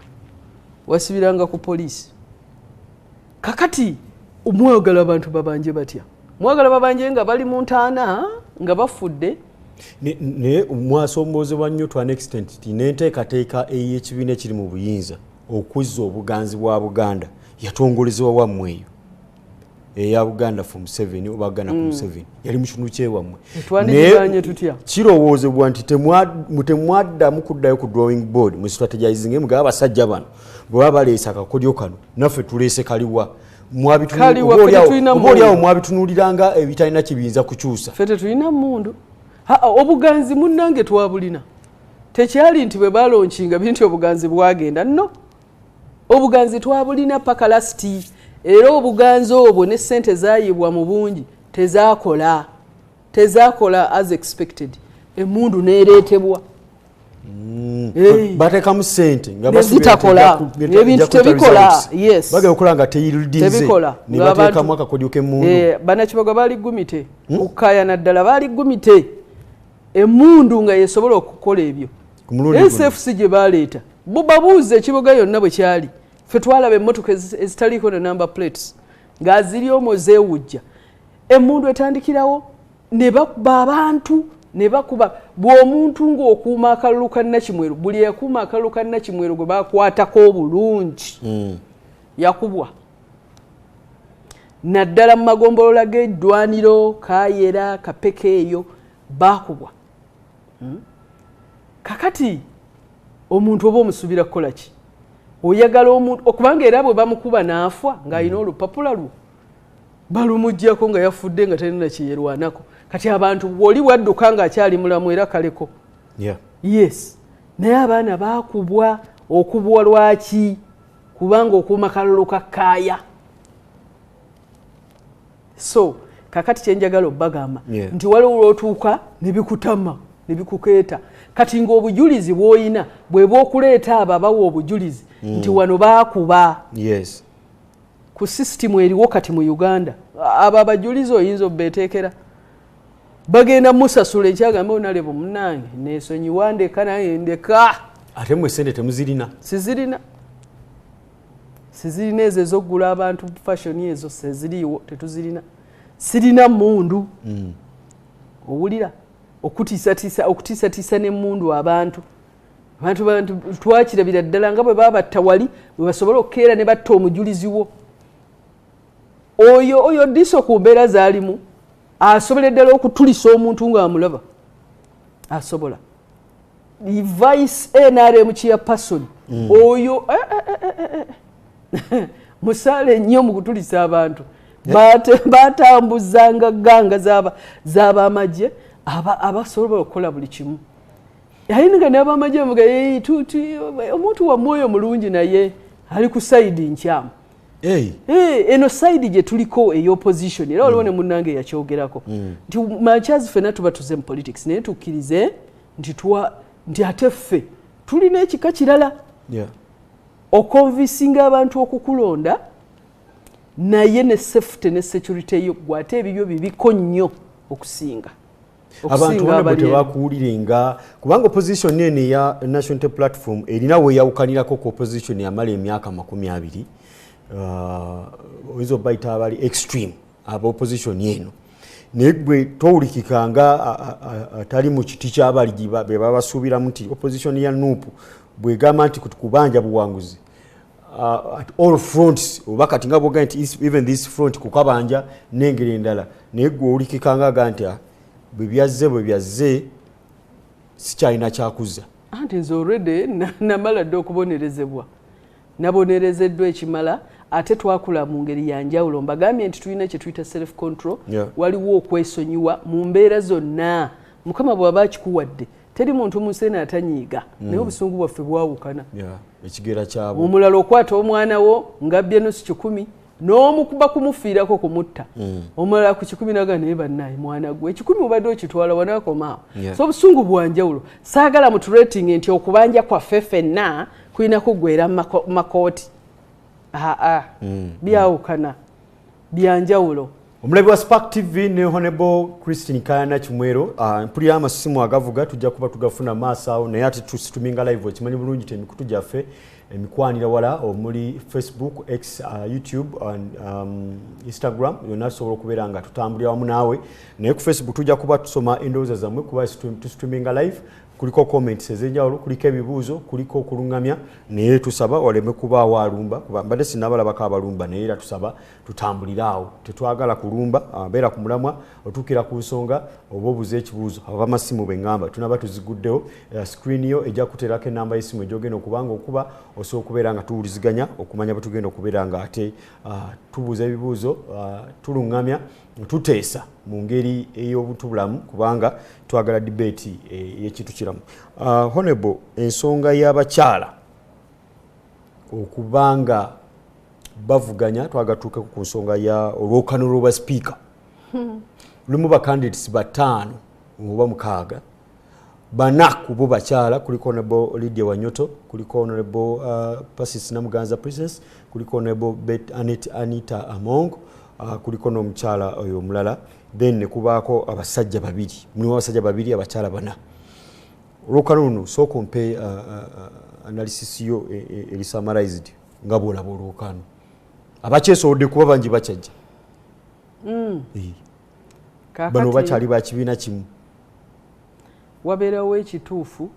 wasibiranga ku poliisi. Kakati mwagala abantu babanje batya? Mwagala babanje nga bali mu ntaana nga bafudde? Naye mwasomboozebwa nnyo to an extent nti n'enteekateeka ey'ekibiina ekiri mu buyinza okuzza obuganzi bwa Buganda yatongolezebwa wammwe eyo eya Buganda for Museveni oba Buganda ku Museveni, yali mu kitundu kyewammwe. Twandiganye tutya? Kirowoozebwa nti temwaddamu kuddayo ku drawing board mu strategizing mugabe abasajja bano bwe baba baleese akakodyo kano, naffe tuleese kaliwa? Oba oliawo mwabitunuuliranga ebitalina kibiyinza kukyusa. Ffe tetulina mmundu. Obuganzi munnange twabulina. Tekyali nti bwe balonkinga binti obuganzi bwagenda, no. Obuganzi twabulina paka last. Era obuganzi obwo ne ssente zaayibwa mu bungi tezakola as expected. Emmundu n'ereetebwa. Bateekamu ssente nga zitakola, ebintu tebikola. Yes, bagenda okukola nga teyirudinze ne bateekamu akakodyo k'emmundu. Bannakiboga baali gumite okukaayana ddala, baali gumite emmundu nga yesobola okukola ebyo. SFC gye baleeta bo babuuze ekibuga yonna bwe kyali. Ffe twalaba emmotoka ezitaliiko na number plates nga ziri omwo zeewujja. Emmundu etandikirawo ne bakuba abantu, ne bakuba bw'omuntu ng'okuuma akalulu ka Nakimweru. Buli yakuuma akalulu ka Nakimweru gwe bakwatako obulungi yakubwa, naddala mu magombolola g'eddwaniro Kaayera, Kapeke eyo baakubwa. Kakati omuntu oba omusuubira kukola ki? Oyagala omuntu okubanga era bwe bamukuba n'afa ng'alina olupapula lwo balumuggyako nga yafudde nga talina kyeyerwanako. Kati abantu bw'oli wadduka ng'akyali mulamu era kaleko. Yes, naye abaana baakubwa. Okubwa lwaki? Kubanga okuuma kalulu ka kkaaya. So kakati kyenjagala obbagamba nti waliwo lw'otuuka ne bikutama ne bikukeeta. Kati ng'obujulizi bw'olina bwe bw'okuleeta abo abawa obujulizi nti wano baakuba. Ku sisitimu eriwo kati mu Uganda abo abajulizi oyinza obbeeteekera, bagenda musasula ekyagamba onalebo munnange neesonyiwa ndeka nange ndeka. Ate mmwe ssente temuzirina? Sizirina, sizirina ezo ez'okugula abantu fashion ezo seziriiwo, tetuzirina. Sirina mmundu. Owulira okutiisatiisa n'emmundu abantu. Abantu twakirabira ddala nga bwe babatta wali bwe basobola okukeera ne batta omujulizi wo. Oyo diso ku mbeera z'alimu asobola ddala okutulisa omuntu ng'amulaba. Asobola. Vice NRM chairperson oyo musaale nnyo mu kutulisa abantu. Batambuzanga ganga z'abamagye abasobola okukola buli kimu. Aye nga n'abamagye bavuga, omuntu wa mwoyo mulungi naye ali ku sayidi nkyamu. Eno sayidi gye tuliko ey'opposition, era waliwo ne munnange yakyogerako nti makyazi ffenna tuba tuze mu politics, naye tukkirize nti ate ffe tulina ekika kirala. Okonvisinga abantu okukulonda naye ne safety ne security yo gwe ate ebibyo bibiko nnyo okusinga. Abantu bonna tebakuwulirenga, kubanga opposition eno eya National Unity Platform erina weeyawukanirako ku opposition yamala emyaka 20. Oyinza obayita abali extreme aba opposition eno, naye gwe towulikika nga atali mu kiti ky'abali be babasuubiramu nti opposition ya NUP bwegamba nti kubanja buwanguzi at all fronts, oba kati nga bwogamba nti even this front kukabanja n'engeri endala, naye gwe owulikika nga aga nti bwe byazze sikyalina kyakuzza. Anti nze already namala dde okubonerezebwa, nabonerezeddwa ekimala, ate twakula mu ngeri ya njawulo. Mbagambye nti tulina kye tuyita self control. Waliwo okwesonyiwa mu mbeera zonna. Mukama bw'aba akikuwadde, teri muntu mu nsi eno atanyiiga, naye obusungu bwaffe bwawukana. Ekigera kyabwe. Omulala okwata omwana wo ng'abbye nusu 100 n'omukuba kumufiirako kumutta, omulala ku 100 naga naye bannaye mwana gwe 100 obadde okitwala wanaakomaawo. So obusungu bwanjawulo. Saagala muturating nti okubanja kwaffe ffenna kulina kuggwera mu makooti. Aa, byawukana, byanjawulo. Omulabi wa Spark TV ne Honorable Christine Kayana Kimwero, mpulira amasimu agavuga, tujja kuba tugafuna maaso awo, naye ate tusitruminga live. Okimanyi bulungi ti emikutu gyaffe emikwanira wala omuli Facebook, X, YouTube and Instagram, yonna tusobola okubeera nga tutambulira wamu naawe. Naye ku Facebook tujja kuba tusoma endowooza zammwe, kuba tusitruminga live, kuliko comments ez'enjawulo, kuliko ebibuuzo, kuliko okuluŋŋamya, naye tusaba waleme kubaawo alumba, kuba mbadde sinnabalabako abalumba, naye era tusaba tutambulire awo, tetwagala kulumba. Beera ku mulamwa, otuukira ku nsonga oba obuuza ekibuuzo. Abamasimu be ŋŋamba tunaba tuziguddewo, screen yo ejja kuteerako enamba y'essimu egyogenda okubanga okuba osobola okubeera nga tuwuliziganya okumanya bwe tugenda okubeera nga ate tubuuza ebibuuzo, tuluŋŋamya, tuteesa mu ngeri ey'obutubulamu, kubanga twagala debate ey'ekintu kiramu. Honorable, ensonga y'abakyala okubanga bavuganya, twagala tutuukeko ku nsonga ya olwokano lw'obwa sipiika. Lulimu ba candidates 5 oba 6, 4 ku bo bakyala. Kuliko Honorable Lydia Wanyoto, kuliko Honorable Persis Namuganza Princess, kuliko Honorable Annet Anita Among, kuliko n'omukyala oyo omulala, then ne kubaako abasajja 2. Mulimu abasajja 2, abakyala 4. Olwokano luno sooka ompe analysis yo eri summarized nga bw'olaba olwokano. Abakyesobodde kuba bangi bakyajja. Bano bakyali ba kibiina kimu. Wabeerawo ekituufu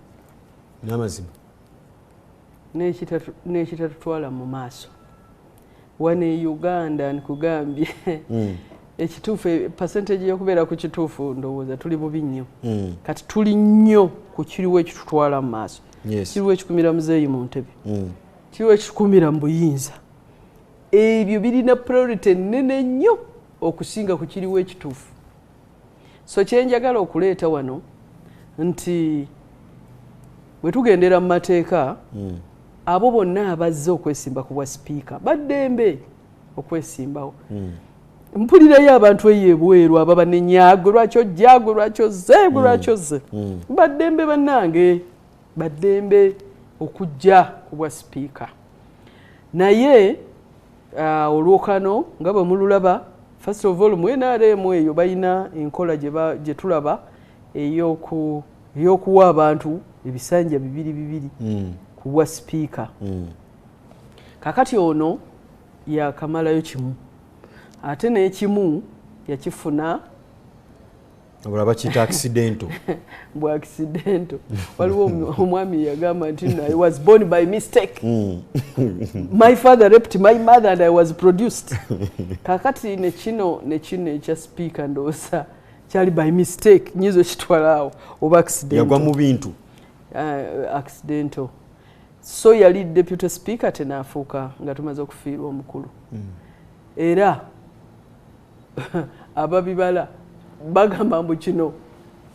n'amazima n'ekitatutwala mu maaso. Wano e Uganda nkugambye, ekituufu, percentage y'okubeera ku kituufu ndowooza tuli bubi nnyo. Kati tuli nnyo ku kiriwo ekitutwala mu maaso. Kiriwo ekikumira muzeeyi mu ntebe, kiriwo ekikumira mu buyinza. Ebyo birina priority nnene nnyo okusinga ku kiriwo ekituufu. So kyenjagala okuleeta wano nti bwe tugendera mu mateeka, abo bonna abazze okwesimba ku bwa sipiika baddembe okwesimbawo. Mpulirayo abantu eyo ebweru ababanenya, gwe lwaki ojja, gwe lwaki ozze, gwe lwaki ozze. Baddembe bannange, baddembe okujja ku bwa sipiika. Naye olwokano nga bwe mululaba, first of all mu NRM eyo balina enkola gye tulaba ey'okuwa abantu ebisanja bibiri bibiri ku bwa sipiika. Kakati ono yakamalayo kimu, ate n'ekimu yakifuna Obula bakiyita accidental. Bwa accidental. Waliwo omwami yagamba nti I was born by mistake. My father raped my mother and I was produced. Kakati ne kino ekya sipiika ndowooza kyali by mistake, nyizo kitwala awo oba accidental. Yagwa mu bintu. Accidental. So yali deputy speaker tenaafuuka nga tumaze okufiirwa omukulu. Era ababibala bagamba mbu kino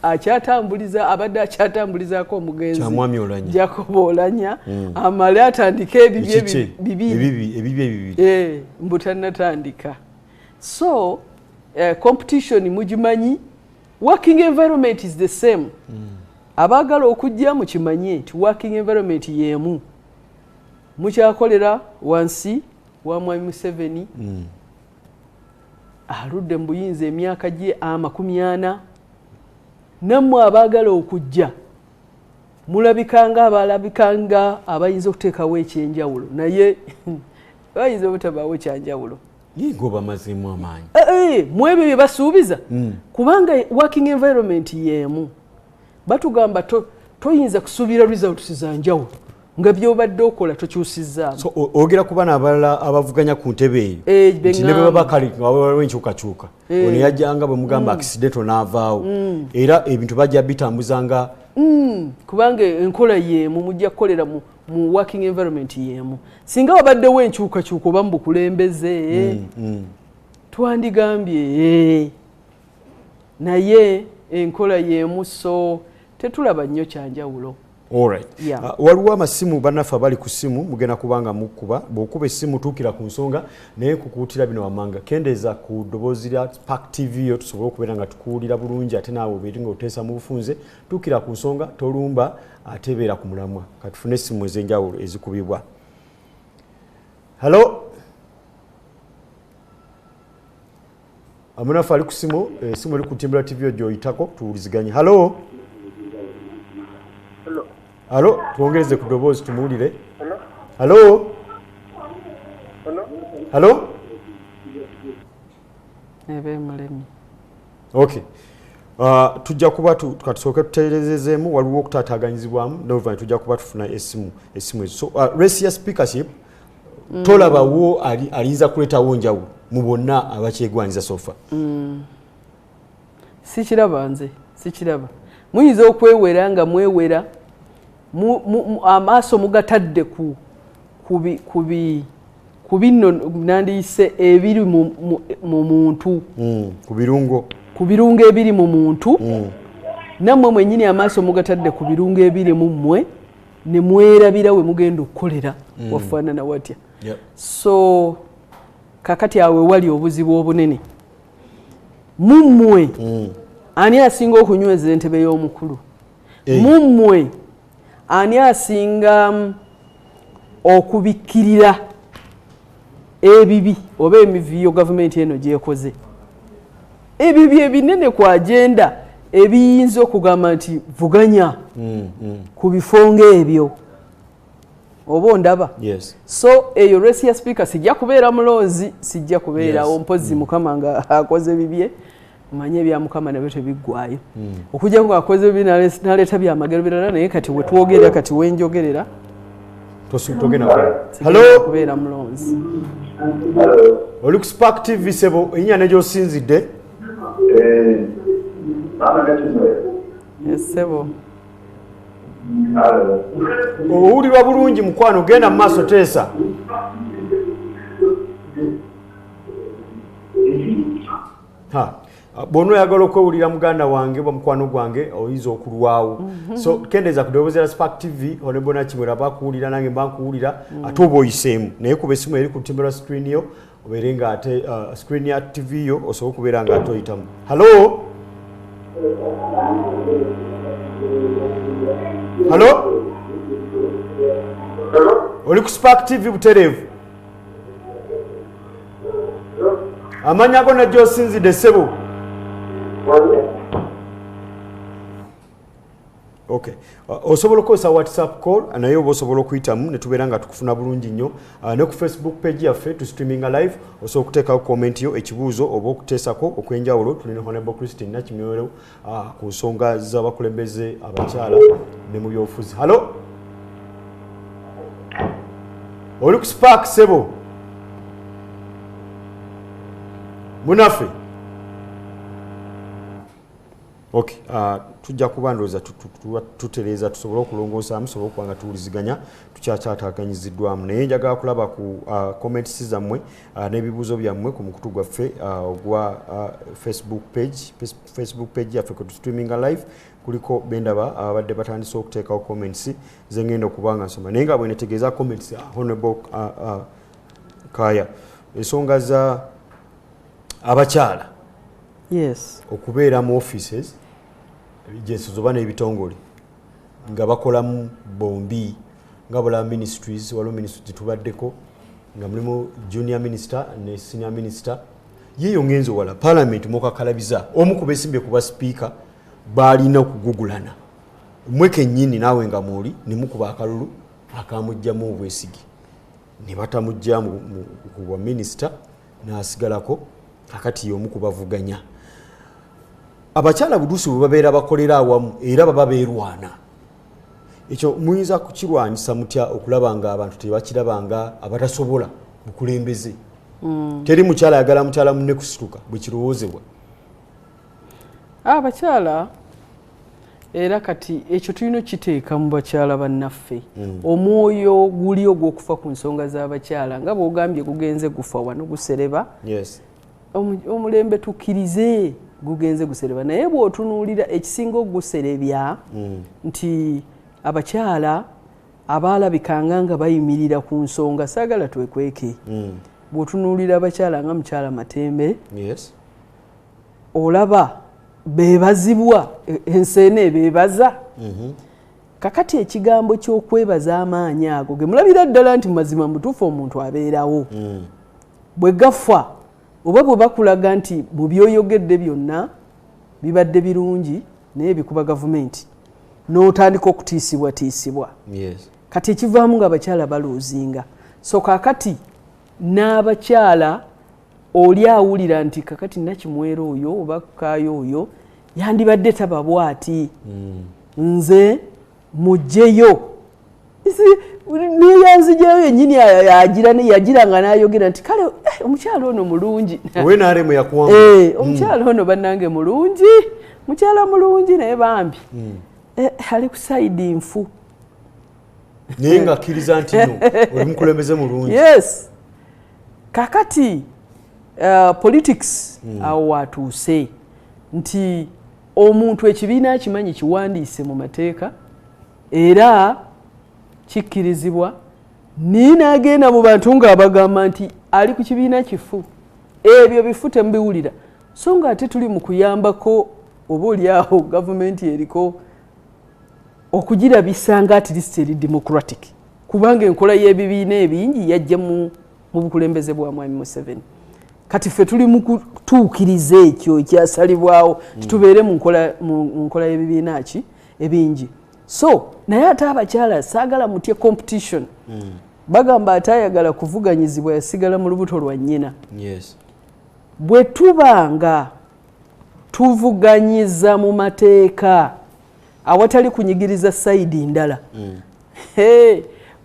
akyatambuliza, abadde akyatambulizaako omugenzi Kyamwami Olanya. Jacob Olanya, amale atandike ebibye Ekikye. bibiri. Ebibye bibiri. Mbu tannatandika. So competition mugimanyi, working environment is the same. Abaagala okujja mukimanye nti working environment y'emu. Mukyakolera wansi wa Mwami Museveni. Aludde mu buyinza emyaka gye 40. Nammwe abaagala okujja mulabikanga abalabikanga abayinza okuteekawo ekyenjawulo, naye bayinza obutabaawo kyanjawulo. Yigo bamazeemu amaanyi. Mu ebyo bye basuubiza, kubanga working environment y'emu. Batugamba toyinza kusuubira results za njawulo nga by'obadde okola tokyusizzaamu. So oyogera ku bano abalala abavuganya ku ntebe eyo, nti ne bwe baba kale nga waliwo enkyukakyuka, ono yajjanga bwe mugamba accidental n'avaawo, era ebintu bajja bitambuzanga. Kubanga enkola y'emu, mujja kukolera mu working environment y'emu. Singa wabaddewo enkyukakyuka oba mu bukulembeze, twandigambye, naye enkola y'emu, so tetulaba nnyo kyanjawulo. Alright. Yeah. Waliwo amasimu, bannaffe abali ku ssimu mugenda kubanga mukuba, bw'okuba essimu tuukira ku nsonga, naye nkukuutira bino wammanga: kendeeza ku ddoboozi lya Spark TV yo tusobole okubeera nga tukuwulira bulungi, ate naawe obeere nga oteesa mu bufunze. Tuukira ku nsonga, tolumba, ate beera ku mulamwa. Katufune essimu ez'enjawulo ezikubibwa. Hello, amunaffe ali ku ssimu, essimu eri ku Timbula TV yo gy'oyitako, tuwuliziganye. Hello. Hello, twongereze ku ddoboozi tumuwulire. Hello. Hello. Ebe mulemi. Okay. Tujja kuba katusooke tuterezezeemu, waliwo okutaataaganyizibwamu, n'oluvannyuma tujja kuba tufuna essimu ezo. So race ya speakership, tolabawo aliyinza kuleetawo njawulo mu bonna abakyegwanyiza so far? Sikiraba, nze sikiraba. Muyinza okwewera nga mwewera, amaaso mugatadde ku bino nandiyise ebiri mu muntu. Ku birungo. Ku birungo ebiri mu muntu. Nammwe mwennyini amaaso mugatadde ku birungo ebiri mu mmwe, ne mwerabira we mugenda okukolera wafaanana watya. So kakati awo wali obuzibu obunene mummwe. Ani asinga okunyweza entebe y'omukulu mummwe? Ani asinga okubikkirira ebibi oba emivuyo gavumenti eno gyekoze, ebibi ebinene ku agenda ebiyinza okugamba nti vuganya ku bifo ng'ebyo, oba ondaba? Yes. So eyo race ya speaker sijja kubeera mulonzi, sijja kubeerawo. Mpozi Mukama nga akoze bibye. Manye ebya Mukama nabyo tebiggwayo, okujjako ng'akoze bibi n'aleeta byamagero birala. Naye kati wetwogerera, kati wenjogerera, Togenda kubeera. sigenda Hello. kubeera mulonzi. Oli ku Spark TV sebo, erinnya ne gy'osinzidde? Essebo. Owulirwa bulungi mukwano, genda mu maaso, teesa. Ha, bw'ona oyagala okwewulira muganda wange oba mukwano gwange, oyinza okulwawo, so kendeeza ku ddoboozi lya Spark TV. Honorable Nakimwero aba akuwulira, nange mba nkuwulira, ate oba oyiseemu, naye kuba essimu eri ku lutimbe lwa screen yo, obeere nga ate screen ya TV yo osobola okubeera nga ate oyitamu. Hello, hello, oli ku Spark TV butereevu. Amannya go nagyosinzidde ssebo? Okay. Osobola okukozesa WhatsApp call, naye oba osobola okuyitamu ne tubeera nga tukufuna bulungi nnyo. Ne ku Facebook page yaffe tu streaminga live, osobola okuteekawo comment yo, ekibuuzo oba okuteesako okw'enjawulo. Tulina Honorable Christine Nakimwero ku nsonga z'abakulembeze abakyala ne mu byobufuzi. Hello, oli ku Spark sebo munaffe. Okay, tujja kuba ndowooza tutereeza tusobole okulongoosaamu, tusobole okuba nga tuwuliziganya, tukyakyataaganyiziddwamu. Naye njagala kulaba ku comments zammwe n'ebibuuzo byammwe ku mukutu gwaffe ogwa Facebook page, Facebook page yaffe kwe tustreaminga live. Kuliko bendaba ababadde batandise okuteekawo comments ze ngenda okuba nga nsoma, naye nga bwe netegeeza comments. Honorable Kaya, ensonga za abakyala okubeera mu offices, agencies oba n'ebitongole nga bakolamu bombi, nga bulaba ministries, waliwo ministry gyetubaddeko nga mulimu junior minister ne senior minister. Yeeyo ngenzo wala parliament mukakalabiza omu ku besimbye kuba speaker, Balina okugugulana mwe kennyini naawe nga mwoli ne mukuba akalulu akamugjamu obwesige ne batamugja ku bwa minisita n'asigalako akati y'omu kubavuganya. Abakyala buduusi bwe babeera bakolera awamu era baba beerwana. Ekyo muyinza kukirwanyisa mutya okulaba nga abantu tebakirabanga abatasobola bukulembeze? Teri mukyala ayagala mukyala munne kusituka bwe kirowoozebwa. Abakyala era kati ekyo tulina okukiteeka mu bakyala bannaffe. Omwoyo guli ogw'okufa ku nsonga z'abakyala nga bw'ogambye gugenze gufa wano gusereba. Omulembe tukkirize gugenze gusereba, naye bw'otunuulira ekisinga okuguserebya nti abakyala abaalabikanga nga bayimirira ku nsonga, saagala twekweke. Bw'otunuulira abakyala nga mukyala Matembe, olaba beebazibwa, enseene beebaza. Kakati ekigambo ky'okwebaza amaanyi ago ge mulabira ddala nti mazima mutuufu omuntu abeerawo. Bwe gafa oba bwe bakulaga nti mu by'oyogedde byonna bibadde birungi naye bikuba gavumenti, n'otandika okutiisibwatiisibwa. Kati ekivaamu ng'abakyala baluuzinga. So kaakati n'abakyala oli awulira nti kakati Nakimwero oyo oba Kaayo oyo yandibadde taba bw'ati, nze muggyeyo. Neyanzigyayo yennyini yagira nga n'ayogera nti kale omukyala ono mulungi. Omukyala ono bannange mulungi, mukyala mulungi naye bambi ali ku sayidi nfu. Naye ng'akkiriza nti no oli mukulembeze mulungi. Yes. Kakati politics awo watuuse nti omuntu ekibiina akimanyi kiwandiise mu mateeka era kikkirizibwa, naye n'agenda mu bantu ng'abagamba nti ali ku kibiina kifu, ebyo bifu temubiwulira. So nga ate tuli mu kuyambako oba oli awo gavumenti eriko okugirabisa nga at least eri democratic, kubanga enkola y'ebibiina ebingi yajja mu bukulembeze bwa Mwami Museveni. Kati ffe tuli mu kutuukiriza ekyo ekyasalibwawo titubeere mu nkola y'ebibiina ki ebingi. So naye ate abakyala saagala mutye competition. Bagamba atayagala kuvuganyizibwa yasigala mu lubuto lwa nnyina. Bwe tuba nga tuvuganyiza mu mateeka awatali kunyigiriza sayidi ndala,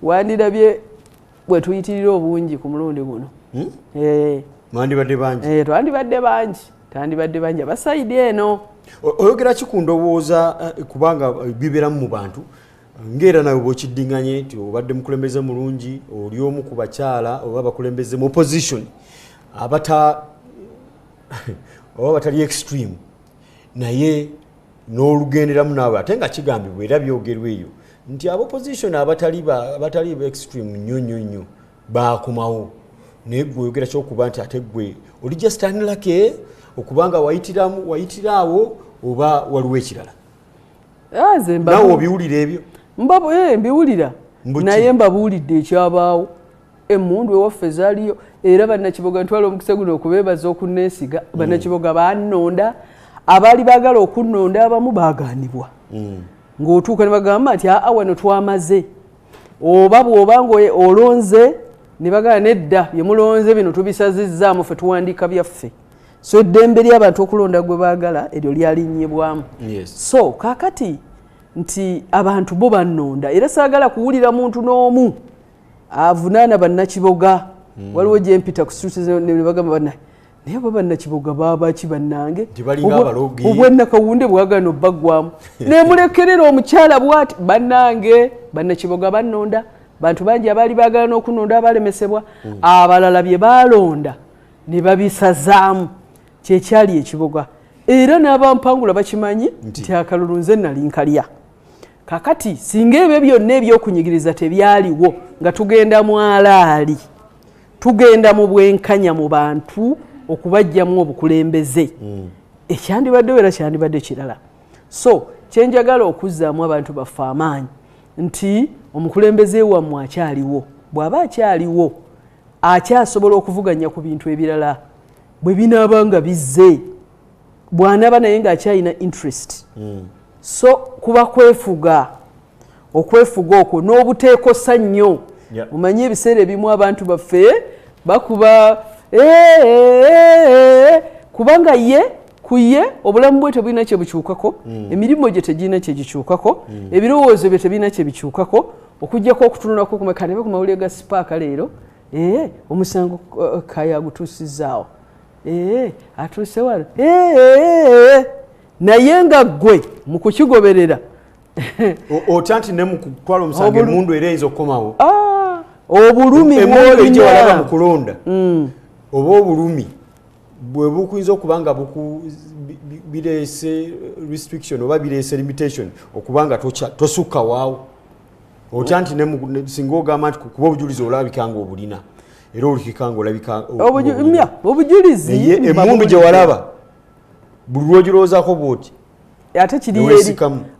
wandirabye bwe tuyitirira obungi ku mulundi guno. Mwandibadde bangi. Twandibadde bangi, twandibadde bangi abasayidi eno. Oyogera ki ku ndowooza kubanga bibeeramu mu bantu ng'era nawe bw'okiddinganye nti obadde mukulembeze mulungi, oli omu ku bakyala oba abakulembeze mu opposition oba batali extreme, naye n'olugenderamu naawe ate nga kigambibwa era byogerwa eyo nti aba opposition abatali extreme nnyo nnyo nnyo baakomawo. Naye gwe oyogera kyokuba nti ate gwe oli just unlucky okubanga wayitirawo oba waliwo ekirala? Naawe obiwulira ebyo? Mbiwulira, naye mbabuulidde ekyabaawo. Emmundu ewaffe zaaliyo era bannakiboga ntwala omukisa guno okubeebaza okunneesiga. Bannakiboga bannonda, abaali baagala okunnonda abamu baagaanibwa. Ng'otuuka ne bagamba nti aa wano twamaze, oba bw'oba ng'olonze ne bagamba nedda bye mulonze bino tubisazizzaamu ffe tuwandiika byaffe. So eddembe ly'abantu okulonda gwe baagala eryo lyalinnyibwamu. So kaakati nti abantu bo bannonda era saagala kuwulira muntu n'omu avunaana bannakiboga. Waliwo gye mpita ku street ne bagamba banna naye aba bannakiboga baabaki bannange, obwennakawunde bwagaana obbaggwamu nemulekerera omukyala bw'ati. Bannange bannakiboga bannonda, bantu bangi abaali baagala n'okunonda abalemesebwa, abalala bye baalonda ne babisazaamu kyekyali ekiboga. Era n'abampangula bakimanyi nti akalulu nze nali nkalya. Kakati singa ebyo byonna ebyokunyigiriza tebyaliwo nga tugenda mu alaali, tugenda mu bwenkanya mu bantu okubajjamu obukulembeze, ekyandibaddewo era kyandibadde kirala. So kyenjagala okuzzaamu abantu baffe amaanyi nti omukulembeze wammwe akyaliwo, bw'aba akyaliwo akyasobola okuvuganya ku bintu ebirala bwe binaaba nga bizze. Bw'anaaba naye ng'akyalina interest. So kuba kwefuga, okwefuga okwo n'obuteekosa nnyo. Omanye ebiseera ebimu abantu baffe bakuba kubanga ye ku ye obulamu bwe tebulina kye bukyukako, emirimu gye tegirina kye gikyukako, ebirowoozo bye tebirina kye bikyukako, okuggyako okutunulako kumekanebe ku mawulire ga Spark leero, omusango Kaya agutuusizaawo, atuuse wano, naye nga ggwe mu kukigoberera otya nti ne mu kutwala omusango emmundu era eyinza okukomawo. Obulumi bw'olina gye walaba mu kulonda, oba obulumi bwe bukuyinza okuba nga bireese restriction oba bireese limitation okuba nga tosukka waawo. Otya nti singa ogamba nti kuba obujulizi olabika nga obulina era olikika nga olabika obujulizi, emmundu gye walaba buli lw'ogirowoozaako bw'oti ate kiri eri,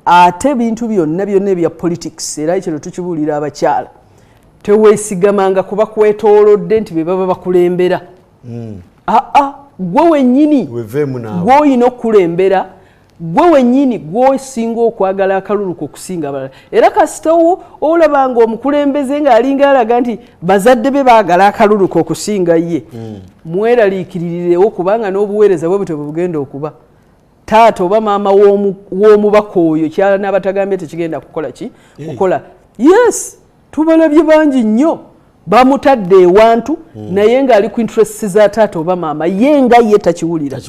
ate bintu byonna byonna ebya politics. Era kino tukibuulira abakyala, teweesigamanga kuba kwetoolodde nti be baba bakulembera. Aa, gwe wennyini gw'olina okukulembera, gwe wennyini gw'osinga okwagala akalulu okusinga abalala. Era kasita olaba nga omukulembeze ng'alinga alaga nti bazadde be baagala akalulu okusinga ye, mweraliikiririrewo, kubanga n'obuweereza bwe butyo bwe bugenda okuba. Taata oba maama w'omubaka oyo kyanabatagambye tekigenda kukola ki kukola. Yes, tubalabye bangi nnyo bamutadde ewantu, naye ng'ali ku interest za taata oba maama, ye nga ye takiwulira.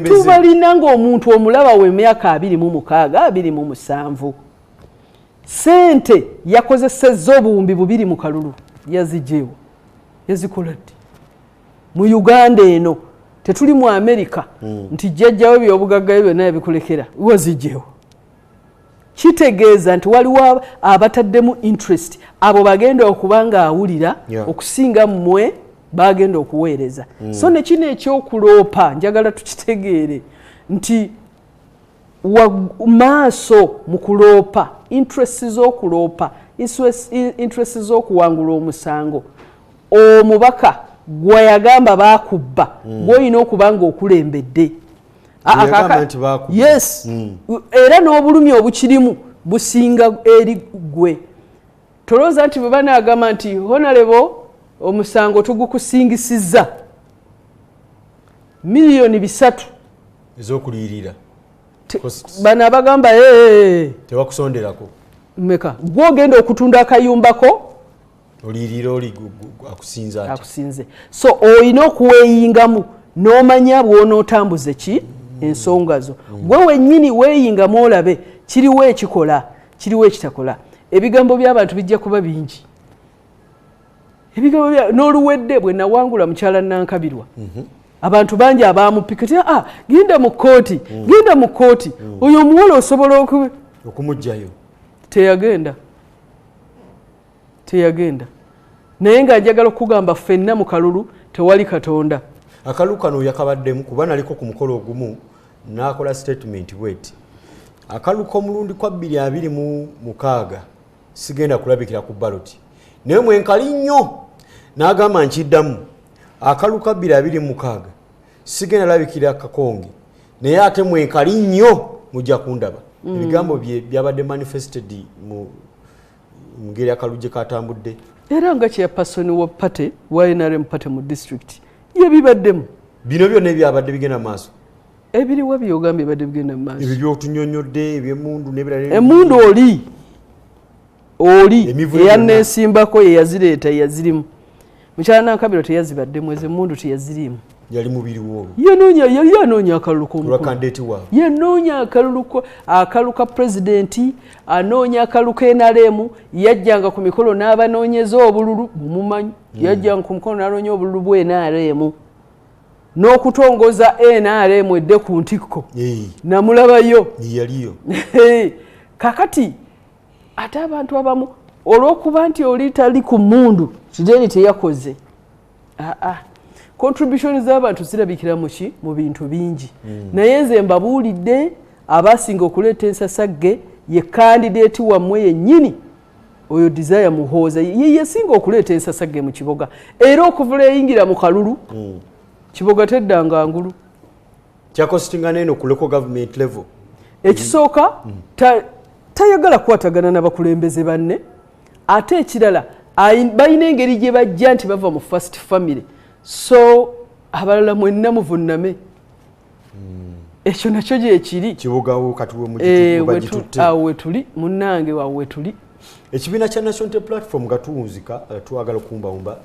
Tubalina ng'omuntu omulaba w'emyaka 26, 27, sente yakozesezza 2000 mu kalulu, yazigyewo, yazikola ddi? Mu Uganda eno, tetuli mu Amerika nti jjajjawe byobugagga byonna yabikulekera, wazigyewo. Kitegeeza nti waliwo abataddemu interest, abo bagenda okuba nga awulira okusinga mmwe bagenda okuweereza. So ne kino ekyokuloopa njagala tukitegeere nti maaso mu kuloopa, interest z'okuloopa, interest z'okuwangula omusango, omubaka gweyagamba baakubba, gw'olina okuba nga okulembedde. Yes, era n'obulumi obukirimu businga eri ggwe. Tolowooza nti bwe banaagamba nti honorable omusango tugukusingisizza 3 miliyoni ez'okuliyirira, bano abagamba tebakusonderako. Meka gwogenda okutunda akayumbako oliyirira oli akusinza ati akusinze. So olina okuweeyingamu n'omanya bw'onootambuze ki ensonga zo. Gwe wennyini weeyingamu olabe kiriwo ekikola, kiriwo ekitakola. Ebigambo by'abantu bijja kuba bingi, ebigambo n'oluwedde bwe nawangula mukyala Nankabirwa, abantu bangi abamupika ti ah, genda mu kkooti, genda mu kkooti, oyo omuwala osobola okumugjayo. Teyagenda, teyagenda. Naye nga njagala okugamba ffenna mu kalulu tewali Katonda. Akalulu kano yakabaddemu kuba naliko ku mukolo ogumu n'akola statement bweti: akalulu k'omulundi kwa 2026 sigenda kulabikira ku ballot, naye mwenkali nnyo. N'agamba, nkiddamu, akalulu ka 2026 sigenda labikira Kakonge, naye ate mwenkali nnyo mujja kundaba. Ebigambo bye byabadde manifested mu ngeri akalulu gye katambudde. Era nga chairperson wa party wa NRM party mu district yebibaddemu. Bino byonna ebyabadde bigenda maaso. Ebiriwa byogambye bibadde bigenda mu maaso? Ebyo byotunyonyodde, ebyemundu n'ebirala. Emundu oli eyaneesimbako ye yazireeta, yazirimu. Mukyala Nankabiro teyazibaddemu, ezo emundu teyazirimu. Yali mubiriwo olwo? Yanoonya, yali anoonya akalulu olwa candidate waabwe. Yanoonya akalulu, akalulu ka pulezidenti, anoonya akalulu ka NRM. Yajjanga ku mikolo n'abanoonyeza obululu, mumumanyi. Yajjanga ku mikolo n'anoonya obululu bwa NRM n'okutongoza NRM edde ku ntikko. Namulabayo. Yaliyo. Kakati ate abantu abamu olw'okuba nti oli tali ku mundu kideni teyakoze, aa, contribution z'abantu zirabikira muki mu bintu bingi. Naye nze mbabuulidde, abasinga okuleeta ensasagge ye candidate wammwe yennyini oyo Desire Muhooza, ye yasinga okuleeta ensasagge mu Kiboga. Era okuvula eyingira mu kalulu, Kiboga teddanga ngulu. Kyakositinga neno ku local government level. Ekisooka, tayagala kukwatagana n'abakulembeze banne. Ate ekirala, balina engeri gye bajja nti bava mu first family, so abalala mwenna muvunname. Ekyo nakyo gyekiri. Kibugawo kati we awo wetuli munnange, wawe wetuli. Ekibiina kya National Platform nga tuwunzika, twagala okuwumbawumba,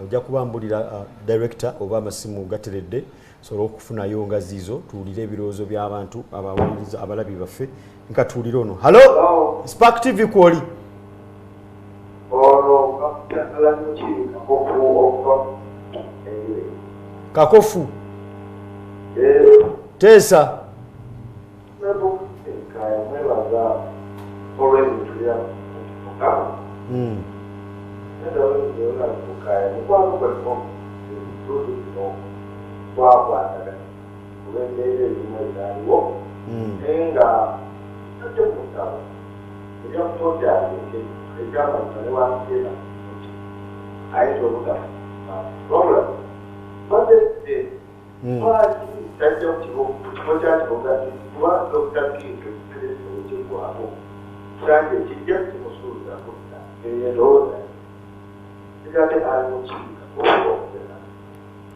ojja kubambulira director oba amasimu gateredde sobola okufunayo nga ziizo tuwulire ebirowoozo by'abantu abawuliriza abalabi baffe. Nka tuwulire ono. Hallo, Spark TV kwoli. Kakofu Teesa.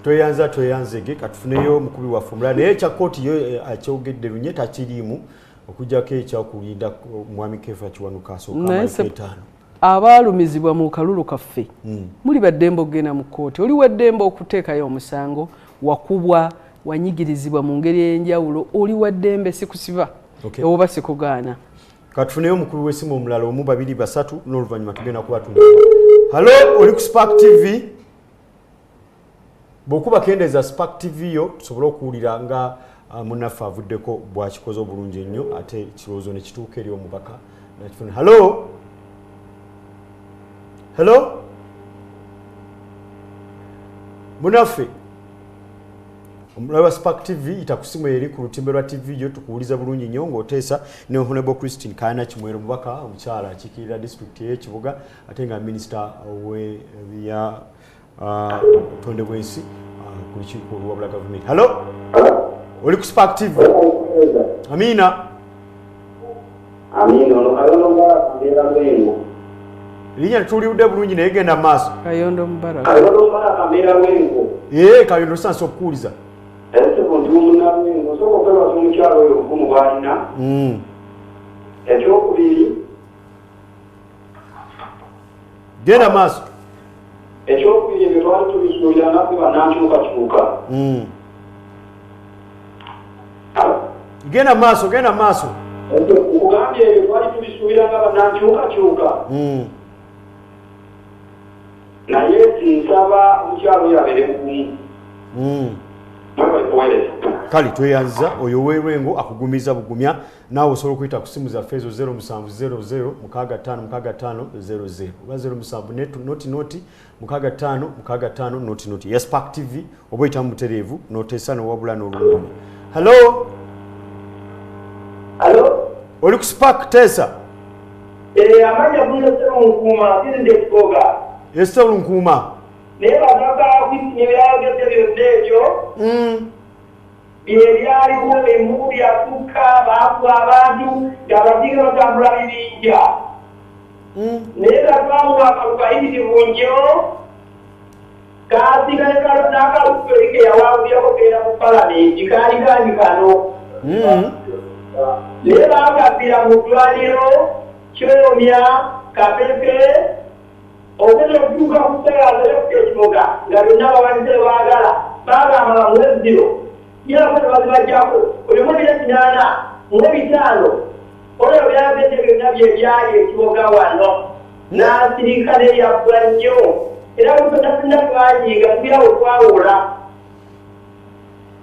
Tweyanza tweyanzege katufuneyo omukubi waffe omulala, naye ekya kkooti yo akyogedde lunye takiriimu okuggyako ekyakulinda mwami Kefa Kiwanuka asooka amaleko etaano. Abaalumizibwa mu kalulu kaffe muli baddembe okugenda mu kkooti, oli waddembe okuteekayo omusango, wakubwa, wanyigirizibwa mu ngeri ey'enjawulo, oli waddembe, sikusiba oba sikugaana. Katufuneyo omukubi w'essimu omulala omu, babiri, basatu, n'oluvannyuma tugenda kuba tuna. Hallo, oli ku Spark TV. Bw'okuba kendeeza Spark TV yo tusobole okuwulira nga munnaffe avuddeko bw'akikoze obulungi ennyo, ate ekirowoozo ne kituuka eri omubaka nakifuna. Hallo, hello munnaffe omulabi wa Spark TV, yita ku simu eri ku lutimbe lwa TV yo tukuwuliza bulungi nnyo ng'oteesa ne Honorable Christine Kaana Kimwero, omubaka omukyala akiikirira disitulikiti ey'Ekibuga ate nga minisita w'ebya butonde bw'ensi ku lukiiko oluwabula gavumenti. Hallo, oli ku Spark TV. Amiina. Amiina, ono Kayondo Mubaraka mbeera Lwengo. Linnya tetuliwudde bulungi naye genda mu maaso. Kayondo Mubaraka. Kayondo Mubaraka mbeera Lwengo. Ee Kayondo, osansa okukuwuliza. Ssebo ndi munnalwengo, nsooka okwebaza omukyala oyo obugumu bw'alina. Ekyokubiri, genda maaso. Ekyokubiri, ebyo twali tubisuubira naffe bannankyukakyuka. Genda maaso, genda maaso. Nkugambye ebyo twali tubisuubira nga bannankyukakyuka. Naye nsaba omukyala oyo abeere mugumu. Mwebale kuweereza. Kale tweyanziza oyo ow'Erwengo akugumiza bugumya. Naawe osobola okuyita ku simu zaffe ezo 0700 65 65 00 oba 07 0 0 65 65 0 0 ya Spark TV, oba oyitamu butereevu n'oteesa n'owabula n'olungamya. Hallo. Hallo? Oli ku Spark, teesa. Amanya gunese Nkuuma, sinze Kiboga. Esther Nkuuma. Naye bagamba Christine byayogedde byonna ekyo bye byaliwo, emmugu byakukka, baakuba abantu ng'abasinga batambula bibinja. Naye nga twamuwa akalulu kayitirivu nnyo, kaasigale n'akalulu eri ke yawangulirako genda mu palamenti kaali kangi kano. Naye baakabbira mu ddwaliro Kyomya, Kapeke, okugeza okutuuka ku ssaawa Ekiboga nga byonna bawanise baagala, baagamba bamuwe 0 nyinako ne bazibajjako oyo mu 8 mu 5. Olwo byagedde byonna bye byali Ekiboga wano n'asirika neyaggwa nnyo, era ffenna ffenna twagiiga tubirawo twawula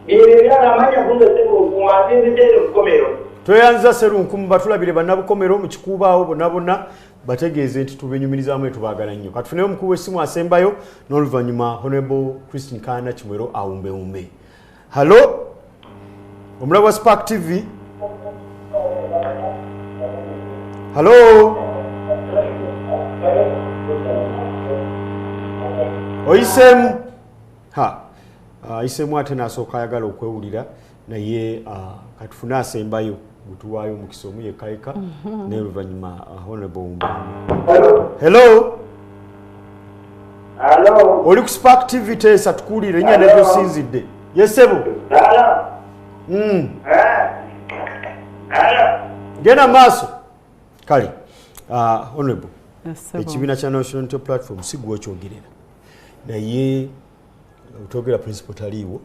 byebyo byala. Amanya gunze Sserunkuuma, nsinzidde ero Bukomero. Tweyanziza Serunkumu, batulabire bannabukomero mu Kikuubaawo bonna bonna, bategeeze nti tubenyumirizaamu tubaagala nnyo. Katufuneyo omukulu w'essimu asembayo n'oluvannyuma Honorable Christine Kaana Kimwero awumbewumbe. Hallo, omulabi wa Spark TV. Hallo, oyiseemu ha ayiseemu ate n'asooka ayagala okwewulira. Naye katufune asembayo gutuwaayo omukisa omu yekka n'oluvannyuma Honorable Mbango. Hello. Hello. Oli ku Spark TV Teesa, tukuwulire erinnya ne gy'osinzidde. Yes ssebo. Hello. Hello. Genda maaso. Kale Honorable, Yes, ssebo. ekibiina kya National Unity Platform si gwe okyogerera, naye otwogera principal taliiwo.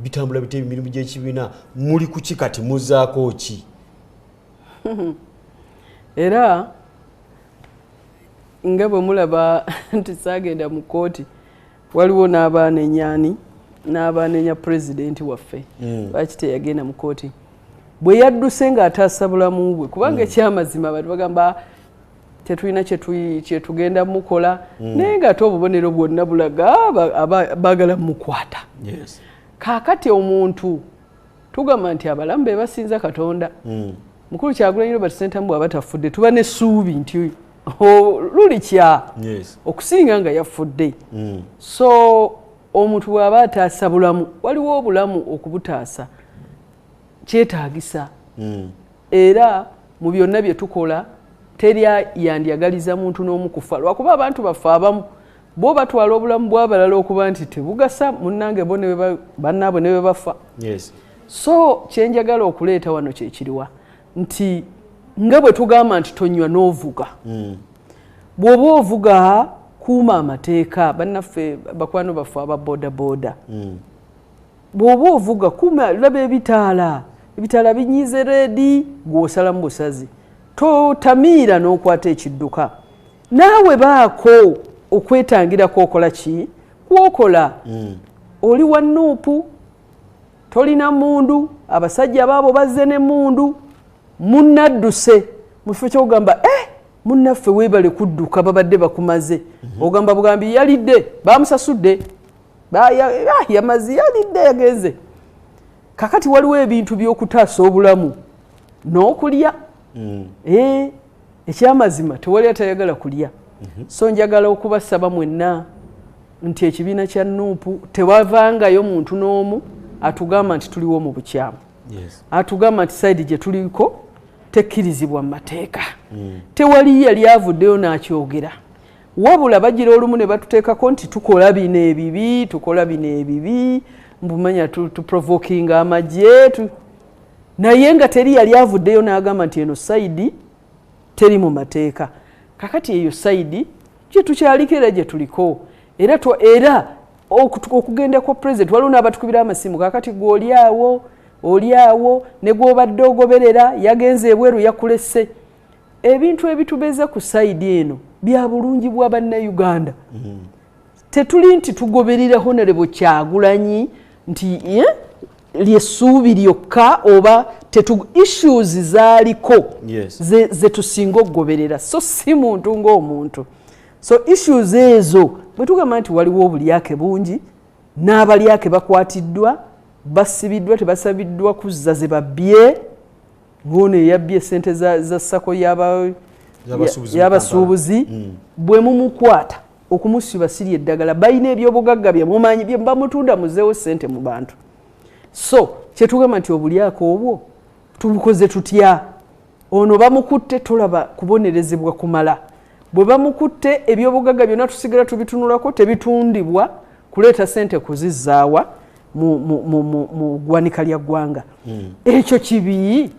Bitambula bitya emirimu gy'ekibiina? Muli kuki kati? Muzaako ki? Era nga bwe mulaba nti saagenda mu kooti, waliwo n'abaanenyaani n'abaanenya pulezidenti waffe. Lwaki teyagenda mu kooti bwe yadduse ng'ataasa bulamu bwe? Kubanga ekyamazima abantu bagamba tetulina kyetugenda mukola, naye ng'ate obubonero bwonna bulaga baagala mukwata. Kaakati omuntu tugamba nti abalamu be basinza Katonda. Mukulu Kyagulanyi Robert Ssentamu bw'aba tafudde, tuba n'essuubi nti lulikya okusinga nga yafudde. So omuntu bw'aba ataasa bulamu, waliwo obulamu okubutaasa kyetaagisa. Era mu byonna bye tukola teri yandyagaliza muntu n'omu kufa, lwakuba abantu baffe abamu bo batwala obulamu bw'abalala okuba nti tebugasa. Munnange bo bannaabwe ne bwe bafa. So kyenjagala okuleeta wano kyekiriwa nti nga bwe tugamba nti tonywa n'ovuga, bw'oba ovuga kuuma amateeka. Bannaffe bakwano baffe aba boda boda, bw'oba ovuga kuuma, laba ebitaala, ebitaala binyize red, gw'osalamu busazi, totamiira n'okwata ekidduka. Naawe baako okwetangira kwokola ki kwokola. Oli wa NUP, tolina mundu, abasajja baabo bazze n'emmundu, munnadduse. Mu kifo kyokugamba munnaffe weebale kudduka, babadde bakumaze, ogamba bugambi yalidde, bamusasudde, yamaze, yalidde, yagenze. Kakati waliwo ebintu by'okutaasa obulamu n'okulya. Ekyamazima tewali atayagala kulya. So njagala okubasaba mwenna nti ekibiina kya NUP tewavangayo muntu n'omu atugamba nti tuliwo mu bukyamu, atugamba nti side gye tuliko tekkirizibwa mu mateeka. Tewali yali avuddeyo n'akyogera, wabula bagira olumu ne batuteekako nti tukola bino ebibi, tukola bino ebibi, mbumanya tuprovokinga amagye naye nga teri yali avuddeyo n'agamba nti eno side teri mu mateeka. Kakati eyo side gye tukyaliko era gye tuliko era era okugenda kwa president, waliwo n'abatukubira amasimu. Kakati gwe oli awo, oli awo ne gw'obadde ogoberera yagenze ebweru, yakulese. Ebintu ebitubeeza ku side eno bya bulungi bwa Bannayuganda. Tetuli nti tugoberera Honorable Kyagulanyi nti lyessuubi lyokka oba issues zaaliko ze tusinga okugoberera, so si muntu ng'omuntu. So issues ezo bwe tugamba nti waliwo obulyake bungi n'abalyake bakwatiddwa, basibiddwa, tebasabiddwa kuzza ze babbye, ng'ono eyabbye esente za SACCO y'abasuubuzi, bwe mumukwata okumusiba siri eddagala, balina ebyobugagga byemumanyi bye bamutunda, muzeewo sente mu bantu. So kyetugamba nti obulyake obwo tubukoze tutya? Ono bamukutte, tolaba kubonerezebwa kumala. Bwe bamukutte, ebyobugagga byonna tusigala tubitunulako, tebitundibwa kuleeta sente kuzizzaawa mu ggwanika lya ggwanga. Ekyo kibi.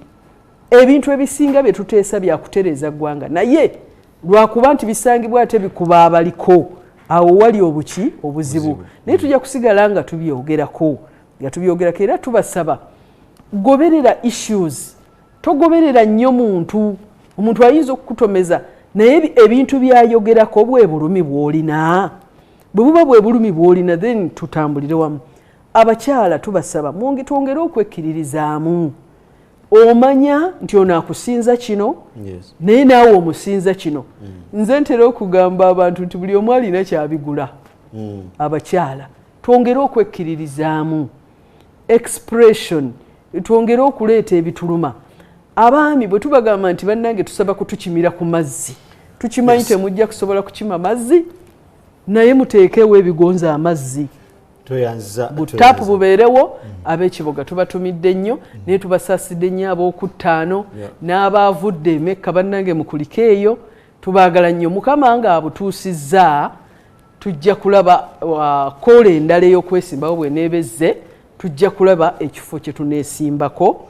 Ebintu ebisinga bye tuteesa byakutereeza ggwanga, naye lwakuba nti bisangibwa ate bikuba abaliko, awo wali obuki obuzibu. Naye tujja kusigala nga tubyogerako, nga tubyogerako. Era tubasaba goberera issues, togoberera nnyo muntu. Omuntu ayinza okukutomeza, naye ebintu byayogerako bwe bulumi bw'olina. Bwe buba bwe bulumi bw'olina, then tutambulire wamu. Abakyala tubasaba mwonge twongere okwekkiririzaamu. Omanya nti ono akusinza kino, naye naawe omusinza kino. Nze ntera okugamba abantu nti buli omu alina kyabigula. Abakyala twongere okwekkiririzaamu, expression, twongere okuleeta ebituluma. Abaami bwe tubagamba nti bannange tusaba kutukimira ku mazzi, tukimanyi temujja kusobola kukima mazzi, naye muteekewo ebigonza amazzi. Butapu bubeerewo. Ab'ekiboga tubatumidde nnyo, naye tubasaasidde nnyo ab'okuttaano n'abaavudde emekka. Bannange, mukulike eyo, tubaagala nnyo. Mukama nga abutuusizza, tujja kulaba koola endala ey'okwesimbawo bweneebezze, tujja kulaba ekifo kye tuneesimbako.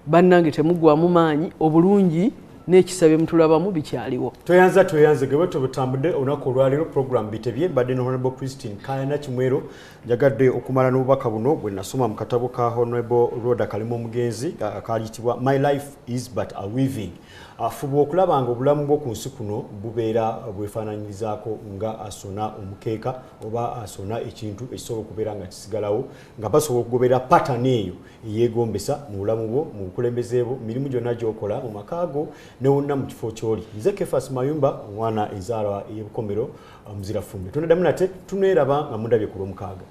Bannange, temugwamu maanyi, obulungi n'ekisa bye mutulabamu bikyaliwo. Tweyanza, tweyanze ge bwetyo butambudde olunaku olwaleero. Program Bitebye, mbadde ne Honorable Christine Kayana Kimwero. Njagadde okumala n'obubaka buno bwe nasoma mu katabo ka Honorable Rhoda Kalema omugenzi akayitibwa "My Life Is But a Weaving". Afuba okulaba nga obulamu bwo ku nsi kuno bubeera bwefaananyirizaako nga asona omukeeka oba asona ekintu ekisobola okubeera nga kisigalawo, nga basobola okugoberera pattern eyo eyeegombesa mu bulamu bwo, mu bukulembeze bwo, mirimu gyonna gy'okola, mu maka go ne wonna mu kifo ky'oli. Nze Kefas Mayumba, omwana enzaalwa ey'ebukomero, muzira fumbe. Tunaddamu nate, tuneeraba nga mundabye ku Lwomukaaga.